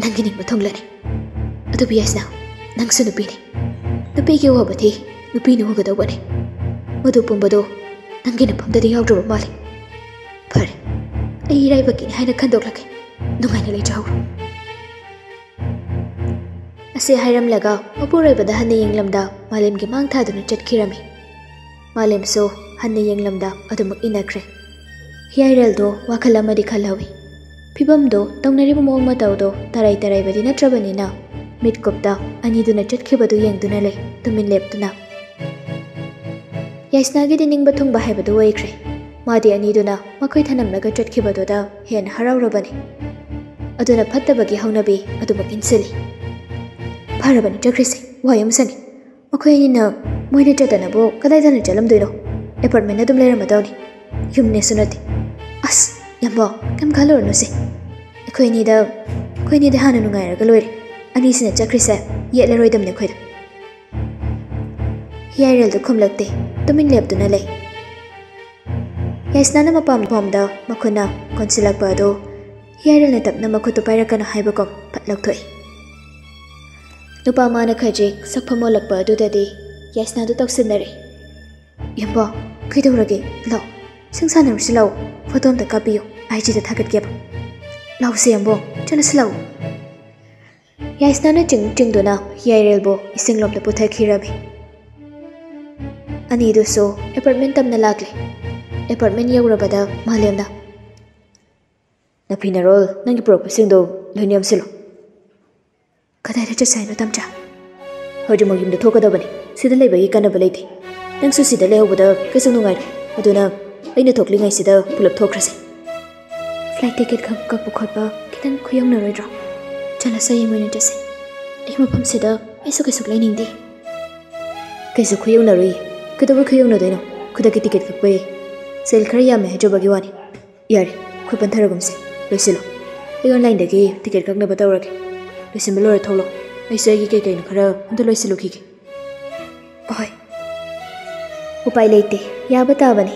"ꯅꯪꯒꯤ ꯅꯤꯡꯕ ꯊꯨꯡꯂꯅꯤ꯫ ꯑꯗꯨꯕꯨ ꯌꯥꯏꯁꯅꯥ, ꯅꯪꯁꯨ ꯅꯨꯄꯤꯅꯤ꯫ ꯅꯨꯄꯤꯒꯤ ꯑꯋꯥꯕꯗꯤ ꯅꯨꯄꯤꯅ ꯎꯒꯗꯧꯕꯅꯤ꯫ ꯃꯗꯨ ꯄꯨꯝꯕꯗꯣ ꯅꯪꯒꯤ ꯅꯐꯝꯗꯗꯤ ꯌꯥꯎꯗ꯭ꯔꯕ ꯃꯥꯜꯂꯤ꯫ ꯐꯔꯦ, ꯑꯩ ꯏꯔꯥꯏꯕꯛꯀꯤꯅꯤ ꯍꯥꯏꯅ ꯈꯟꯗꯣꯛꯂꯒꯦ꯫ ꯅꯨꯡꯉꯥꯏꯅ ꯂꯩꯖꯍꯧꯔꯣ"꯫ ꯑꯁꯤ ꯍꯥꯏꯔꯝꯂꯒ ꯃꯄꯨꯔꯣꯏꯕꯗ ꯍꯟꯅ ꯌꯦꯡꯂꯝꯗ ꯃꯥꯂꯦꯝꯒꯤ ꯃꯥꯡ ꯊꯥꯗꯨꯅ ꯆꯠꯈꯤꯔꯝꯃꯤ꯫ ꯃꯥꯂꯦꯝꯁꯨ ꯍꯟꯅ ꯌꯦꯡꯂꯝꯗ ꯑꯗꯨꯃꯛ ꯏꯟꯅꯈ꯭ꯔꯦ꯫ ꯍꯤꯌꯥꯏꯔꯦꯜꯗꯣ ꯋꯥꯈꯜ ꯑꯃꯗꯤ ꯈꯜꯍꯧꯏ꯫ ꯐꯤꯕꯝꯗꯣ, ꯇꯧꯅꯔꯤꯕ ꯃꯑꯣꯡ ꯃꯇꯧꯗꯣ ꯇꯔꯥꯏ ꯇꯔꯥꯏꯕꯗꯤ ꯅꯠꯇ꯭ꯔꯕꯅꯤꯅ ꯃꯤꯠꯀꯨꯞꯇ ꯑꯅꯤꯗꯨꯅ ꯆꯠꯈꯤꯕꯗꯨ ꯌꯦꯡꯗꯨꯅ ꯂꯩ, ꯇꯨꯃꯤꯟ ꯂꯦꯞꯇꯨꯅ꯫ ꯌꯥꯏꯁꯅꯥꯒꯤꯗꯤ ꯅꯤꯡꯕ ꯊꯨꯡꯕ ꯍꯥꯏꯕꯗꯨ ꯑꯣꯏꯈ꯭ꯔꯦ꯫ ꯃꯥꯗꯤ ꯑꯅꯤꯗꯨꯅ ꯃꯈꯣꯏ ꯊꯅꯝꯂꯒ ꯆꯠꯈꯤꯕꯗꯨꯗ ꯍꯦꯟꯅ ꯍꯔꯥꯎꯔꯕꯅꯤ꯫ ꯑꯗꯨꯅ ꯐꯠꯇꯕꯒꯤ ꯍꯧꯅꯕꯤ ꯑꯗꯨꯃꯛ ꯏꯟꯁꯤꯜꯂꯤ꯫ ꯐꯔꯕꯅꯤ, ꯆꯠꯈ꯭ꯔꯤꯁꯦ, ꯋꯥꯏ ꯑꯃ ꯁꯪꯉꯤ꯫ ꯃꯈꯣꯏ ꯑꯅꯤꯅ ꯃꯣꯏꯅ ꯆꯠꯇꯅꯕꯨ ꯀꯗꯥꯏꯗꯅ ꯆꯠꯂꯝꯗꯣꯏꯅꯣ? ꯑꯦꯄꯥꯔꯠꯃꯦꯟ ꯑꯗꯨꯝ ꯂꯩꯔꯝꯃꯗꯧꯅꯤ꯫ ꯌꯨꯝꯅꯦꯁꯨ ꯅꯠꯇꯦ꯫ ꯑꯁ, ꯌꯥꯝꯕꯣ, ꯀꯩꯝ ꯈꯜꯂꯨꯔꯅꯨꯁꯦ꯫ ꯑꯩꯈꯣꯏ ꯑꯅꯤꯗ, ꯑꯩꯈꯣꯏ ꯑꯅꯤꯗ ꯍꯥꯟꯅ ꯅꯨꯡꯉꯥꯏꯔꯒ ꯂꯣꯏꯔꯦ꯫ ꯑꯅꯤꯁꯤꯅ ꯆꯠꯈ꯭ꯔꯤꯁꯦ ꯌꯦꯠꯂꯔꯣꯏꯗꯕꯅꯤ ꯑꯩꯈꯣꯏꯗ꯫ ꯍꯤꯌꯥꯏꯔꯦꯜꯗꯨ ꯈꯨꯝꯂꯛꯇꯦ, ꯇꯨꯃꯤꯟ ꯂꯦꯞꯇꯨꯅ ꯂꯩ꯫ ꯌꯥꯏꯁꯅꯥꯅ ꯃꯄꯥꯝ ꯃꯄꯥꯝꯗ ꯃꯈꯨꯠꯅ ꯀꯣꯟꯁꯤꯜꯂꯛꯄ ꯑꯗꯨ ꯍꯤꯌꯥꯏꯔꯦꯜꯅ ꯇꯞꯅ ꯃꯈꯨꯠꯇꯨ ꯄꯥꯏꯔꯛꯀꯅꯨ ꯍꯥꯏꯕꯒꯨꯝ ꯐꯠ ꯂꯧꯊꯣꯛꯏ꯫ ꯅꯨꯄꯥ ꯃꯥꯅ ꯈꯖꯤꯛ ꯁꯛꯐꯝ ꯑꯣꯜꯂꯛꯄ ꯑꯗꯨꯗꯗꯤ ꯌꯥꯏꯁꯅꯥꯗꯨ ꯇꯧꯁꯤꯟꯅꯔꯦ꯫ "ꯌꯥꯝꯕꯣ, ꯀꯩꯗꯧꯔꯒꯦ? ꯂꯥꯛꯑꯣ, ꯁꯤꯡ ꯁꯥꯟꯅꯔꯨꯁꯤ ꯂꯥꯛꯑꯣ, ꯐꯣꯇꯣ ꯑꯝꯇ ꯀꯥꯞꯄꯤꯌꯨ, ꯑꯥꯏ ꯖꯤꯗ ꯊꯥꯒꯠꯀꯦꯕ꯫ ꯂꯥꯛꯑꯣꯁꯦ ꯌꯥꯝꯕꯣ, ꯆꯠꯂꯁꯤ ꯂꯥꯛꯑꯣ"꯫ ꯌꯥꯏꯁꯅꯥꯅ ꯆꯤꯡ ꯆꯤꯡꯗꯨꯅ ꯍꯤꯌꯥꯏꯔꯦꯜꯕꯨ ꯏꯁꯤꯡꯂꯣꯝꯗ ꯄꯨꯊꯈꯤꯔꯝꯃꯤ꯫ ꯑꯅꯤꯗꯨꯁꯨ ꯑꯦꯄꯥꯔꯠꯃꯦꯟ ꯇꯝꯅ ꯂꯥꯛꯂꯦ꯫ ꯑꯦꯄꯥꯔꯠꯃꯦꯟ ꯌꯧꯔꯕꯗ ꯃꯥꯂꯦꯝꯅ, "ꯅꯐꯤ ꯅꯔꯣꯜ, ꯅꯪꯒꯤ ꯄꯨꯔꯛꯄꯁꯤꯡꯗꯣ ꯂꯣꯏꯅ ꯌꯣꯝꯁꯤꯜꯂꯨ"꯫ "ꯀꯗꯥꯏꯗ ꯆꯠꯁꯦ ꯍꯥꯏꯅꯣ, ꯇꯝꯆꯥ?" "ꯍꯧꯖꯤꯛꯃꯛ ꯌꯨꯝꯗ ꯊꯣꯛꯀꯗꯕꯅꯤ꯫ ꯁꯤꯗ ꯂꯩꯕꯒꯤ ꯀꯥꯟꯅꯕ ꯂꯩꯇꯦ꯫ ꯅꯪꯁꯨ ꯁꯤꯗ ꯂꯩꯍꯧꯕꯗ ꯀꯩꯁꯨ ꯅꯨꯡꯉꯥꯏꯔꯣꯏ꯫ ꯑꯗꯨꯅ ꯑꯩꯅ ꯊꯣꯛꯂꯤꯉꯩꯁꯤꯗ ꯄꯨꯂꯞ ꯊꯣꯛꯈ꯭ꯔꯁꯦ"꯫ "ꯐ꯭ꯂꯥꯏꯠ ꯇꯤꯀꯦꯠ ꯀꯛ-, ꯀꯛꯄ ꯈꯣꯠꯄ ꯈꯤꯇꯪ ꯈꯨꯌꯧꯅꯔꯣꯏꯗ꯭ꯔꯣ? ꯆꯠꯂꯁꯦ, ꯍꯌꯦꯡ ꯑꯣꯏꯅ ꯆꯠꯁꯦ꯫ ꯑꯩ ꯃꯐꯝꯁꯤꯗ ꯑꯩꯁꯨ ꯀꯩꯁꯨ ꯂꯩꯅꯤꯡꯗꯦ"꯫ "ꯀꯩꯁꯨ ꯈꯨꯌꯧꯅꯔꯣꯏ꯫ ꯀꯩꯗꯧꯕꯩ ꯈꯨꯌꯧꯅꯗꯣꯏꯅꯣ? ꯈꯨꯗꯛꯀꯤ ꯇꯤꯀꯦꯠ ꯀꯛꯄ ꯌꯥꯏ꯫ ꯁꯦꯜ ꯈꯔ ꯌꯥꯝꯃꯦ ꯍꯥꯏꯖꯕꯒꯤ ꯋꯥꯅꯤ꯫ ꯌꯥꯔꯦ, ꯑꯩꯈꯣꯏ ꯄꯟꯊꯔꯒꯨꯝꯁꯦ꯫ ꯂꯣꯏꯁꯤꯜꯂꯣ"꯫ ꯑꯩ ꯑꯣꯟꯂꯥꯏꯟꯗꯒꯤ ꯇꯤꯀꯦꯠ ꯀꯛꯅꯕ ꯇꯧꯔꯒꯦ꯫ ꯂꯣꯏꯁꯤꯟꯕ ꯂꯣꯏꯔ ꯊꯣꯛꯂꯛꯑꯣ꯫ ꯑꯩꯁꯨ ꯑꯩꯒꯤ ꯀꯩ ꯀꯩꯅꯣ ꯈꯔ ꯑꯝꯇ ꯂꯣꯏꯁꯤꯜꯂꯨꯈꯤꯒꯦ꯫ ꯍꯣꯏ꯫ ꯎꯄꯥꯏ ꯂꯩꯇꯦ꯫ ꯌꯥꯕ ꯇꯥꯕꯅꯤ꯫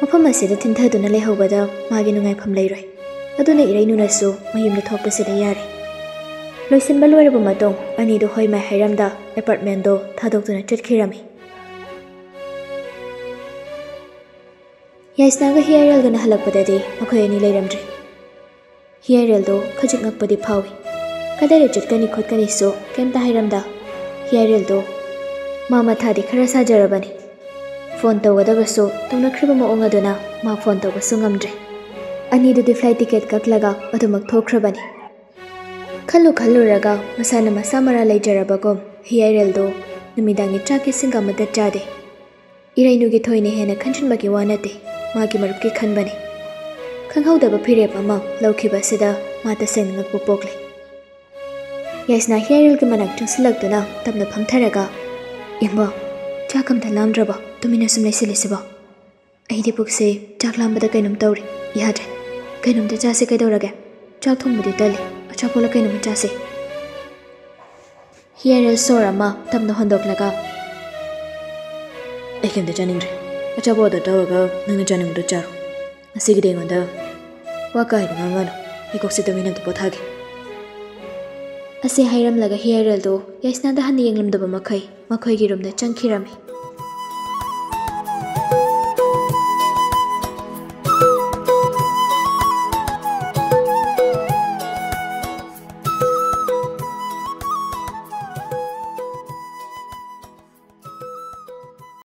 ꯃꯐꯝ ꯑꯁꯤꯗ ꯊꯤꯟꯊꯗꯨꯅ ꯂꯩꯍꯧꯕꯗ ꯃꯥꯒꯤ ꯅꯨꯡꯉꯥꯏꯐꯝ ꯂꯩꯔꯣꯏ꯫ ꯑꯗꯨꯅ ꯏꯔꯩꯅꯨꯅꯁꯨ ꯃꯌꯨꯝꯗ ꯊꯣꯛꯄꯁꯤꯗ ꯌꯥꯔꯦ꯫ ꯂꯣꯏꯁꯤꯟꯕ ꯂꯣꯏꯔꯕ ꯃꯇꯨꯡ ꯑꯅꯤꯗꯨ ꯍꯣꯏ ꯃꯥꯏ ꯍꯥꯏꯔꯝꯗ ꯑꯦꯄꯥꯔꯠꯃꯦꯟꯗꯣ ꯊꯥꯗꯣꯛꯇꯨꯅ ꯆꯠꯈꯤꯔꯝꯃꯤ꯫ ꯌꯥꯏꯁꯅꯥꯒ ꯍꯤꯌꯥꯏꯔꯦꯜꯒꯅ ꯍꯜꯂꯛꯄꯗꯗꯤ ꯃꯈꯣꯏ ꯑꯅꯤ ꯂꯩꯔꯝꯗ꯭ꯔꯦ꯫ ꯍꯤꯌꯥꯏꯔꯦꯜꯗꯣ ꯈꯖꯤꯛ ꯉꯛꯄꯗꯤ ꯐꯥꯎꯏ꯫ ꯀꯗꯥꯏꯗ ꯆꯠꯀꯅꯤ ꯈꯣꯠꯀꯅꯤꯁꯨ ꯀꯩꯝꯇ ꯍꯥꯏꯔꯝꯗ ꯍꯤꯌꯥꯏꯔꯦꯜꯗꯣ ꯃꯥ ꯃꯊꯥꯗꯤ ꯈꯔ ꯁꯥꯖꯔꯕꯅꯤ꯫ ꯐꯣꯟ ꯇꯧꯒꯗꯕꯁꯨ ꯇꯧꯅꯈ꯭ꯔꯤꯕ ꯃꯑꯣꯡ ꯑꯗꯨꯅ ꯃꯥ ꯐꯣꯟ ꯇꯧꯕꯁꯨ ꯉꯝꯗ꯭ꯔꯦ꯫ ꯑꯅꯤꯗꯨꯗꯤ ꯐ꯭ꯂꯥꯏꯠ ꯇꯤꯀꯦꯠ ꯀꯛꯂꯒ ꯑꯗꯨꯃꯛ ꯊꯣꯛꯈ꯭ꯔꯕꯅꯤ꯫ ꯈꯜꯂꯨ ꯈꯜꯂꯨꯔꯒ ꯃꯁꯥꯅ ꯃꯁꯥ ꯃꯔꯥ ꯂꯩꯖꯔꯕꯒꯨꯝ ꯍꯤꯌꯥꯏꯔꯦꯜꯗꯣ ꯅꯨꯃꯤꯗꯥꯡꯒꯤ ꯆꯥꯛ ꯏꯁꯤꯡꯒ ꯑꯃꯠꯇ ꯆꯥꯗꯦ꯫ ꯏꯔꯩꯅꯨꯒꯤ ꯊꯣꯏꯅ ꯍꯦꯟꯅ ꯈꯟꯖꯤꯟꯕꯒꯤ ꯋꯥ ꯅꯠꯇꯦ, ꯃꯥꯒꯤ ꯃꯔꯨꯞꯀꯤ ꯈꯟꯕꯅꯤ꯫ ꯈꯪꯍꯧꯗꯕ ꯐꯤꯔꯦꯞ ꯑꯃ ꯂꯧꯈꯤꯕ ꯑꯁꯤꯗ ꯃꯥ ꯇꯁꯦꯡꯅ ꯉꯛꯄ ꯄꯣꯛꯂꯦ꯫ ꯌꯥꯏꯁꯅꯥ ꯍꯤꯌꯥꯏꯔꯦꯜꯒꯤ ꯃꯅꯥꯛ ꯆꯪꯁꯤꯜꯂꯛꯇꯨꯅ ꯇꯞꯅ ꯐꯝꯊꯔꯒ, "ꯏꯌꯥꯝꯕ, ꯆꯥꯛ ꯑꯝꯇ ꯂꯥꯝꯗ꯭ꯔꯕꯣ? ꯇꯨꯃꯤꯟꯅ ꯁꯨꯝ ꯂꯩꯁꯤꯜꯂꯤꯁꯤꯕꯣ?" "ꯑꯩꯗꯤ ꯄꯨꯛꯁꯦ ꯆꯥꯛ ꯂꯥꯝꯕꯗ ꯀꯩꯅꯣꯝ ꯇꯧꯔꯦ, ꯌꯥꯗ꯭ꯔꯦ꯫ ꯀꯩꯅꯣꯝꯇ ꯆꯥꯁꯦ, ꯀꯩꯗꯧꯔꯒꯦ? ꯆꯥꯛ ꯊꯣꯡꯕꯗꯤ ꯇꯜꯂꯤ, ꯑꯆꯥꯄꯣꯠꯂ ꯀꯩꯅꯣꯝꯃ ꯆꯥꯁꯦ꯫" ꯍꯤꯌꯥꯏꯔꯦꯜ ꯁꯣꯔ ꯑꯃ ꯇꯞꯅ ꯍꯣꯟꯗꯣꯛꯂꯒ, "ꯑꯩ ꯀꯩꯝꯇ ꯆꯥꯅꯤꯡꯗ꯭ꯔꯦ꯫ ꯑꯆꯥꯄꯣꯠ ꯑꯣꯔꯗꯔ ꯇꯧꯔꯒ ꯅꯪꯅ ꯆꯥꯅꯤꯡꯕꯗꯣ ꯆꯥꯔꯣ꯫ ꯉꯁꯤꯒꯤꯗꯤ ꯑꯩꯉꯣꯟꯗ ꯋꯥ ꯀꯥ ꯍꯦꯟꯅ ꯉꯥꯡꯉꯅꯨ꯫ ꯑꯩ ꯀꯣꯛꯁꯦ ꯇꯨꯃꯤꯟꯅ ꯑꯝꯇ ꯄꯣꯊꯥꯒꯦ꯫" ꯑꯁꯤ ꯍꯥꯏꯔꯝꯂꯒ ꯍꯤꯌꯥꯏꯔꯦꯜꯗꯣ ꯌꯥꯏꯁꯅꯥꯗ ꯍꯟꯅ ꯌꯦꯡꯂꯝꯗꯕ ꯃꯈꯩ ꯃꯈꯣꯏꯒꯤ ꯔꯨꯝꯗ ꯆꯪꯈꯤꯔꯝꯃꯤ꯫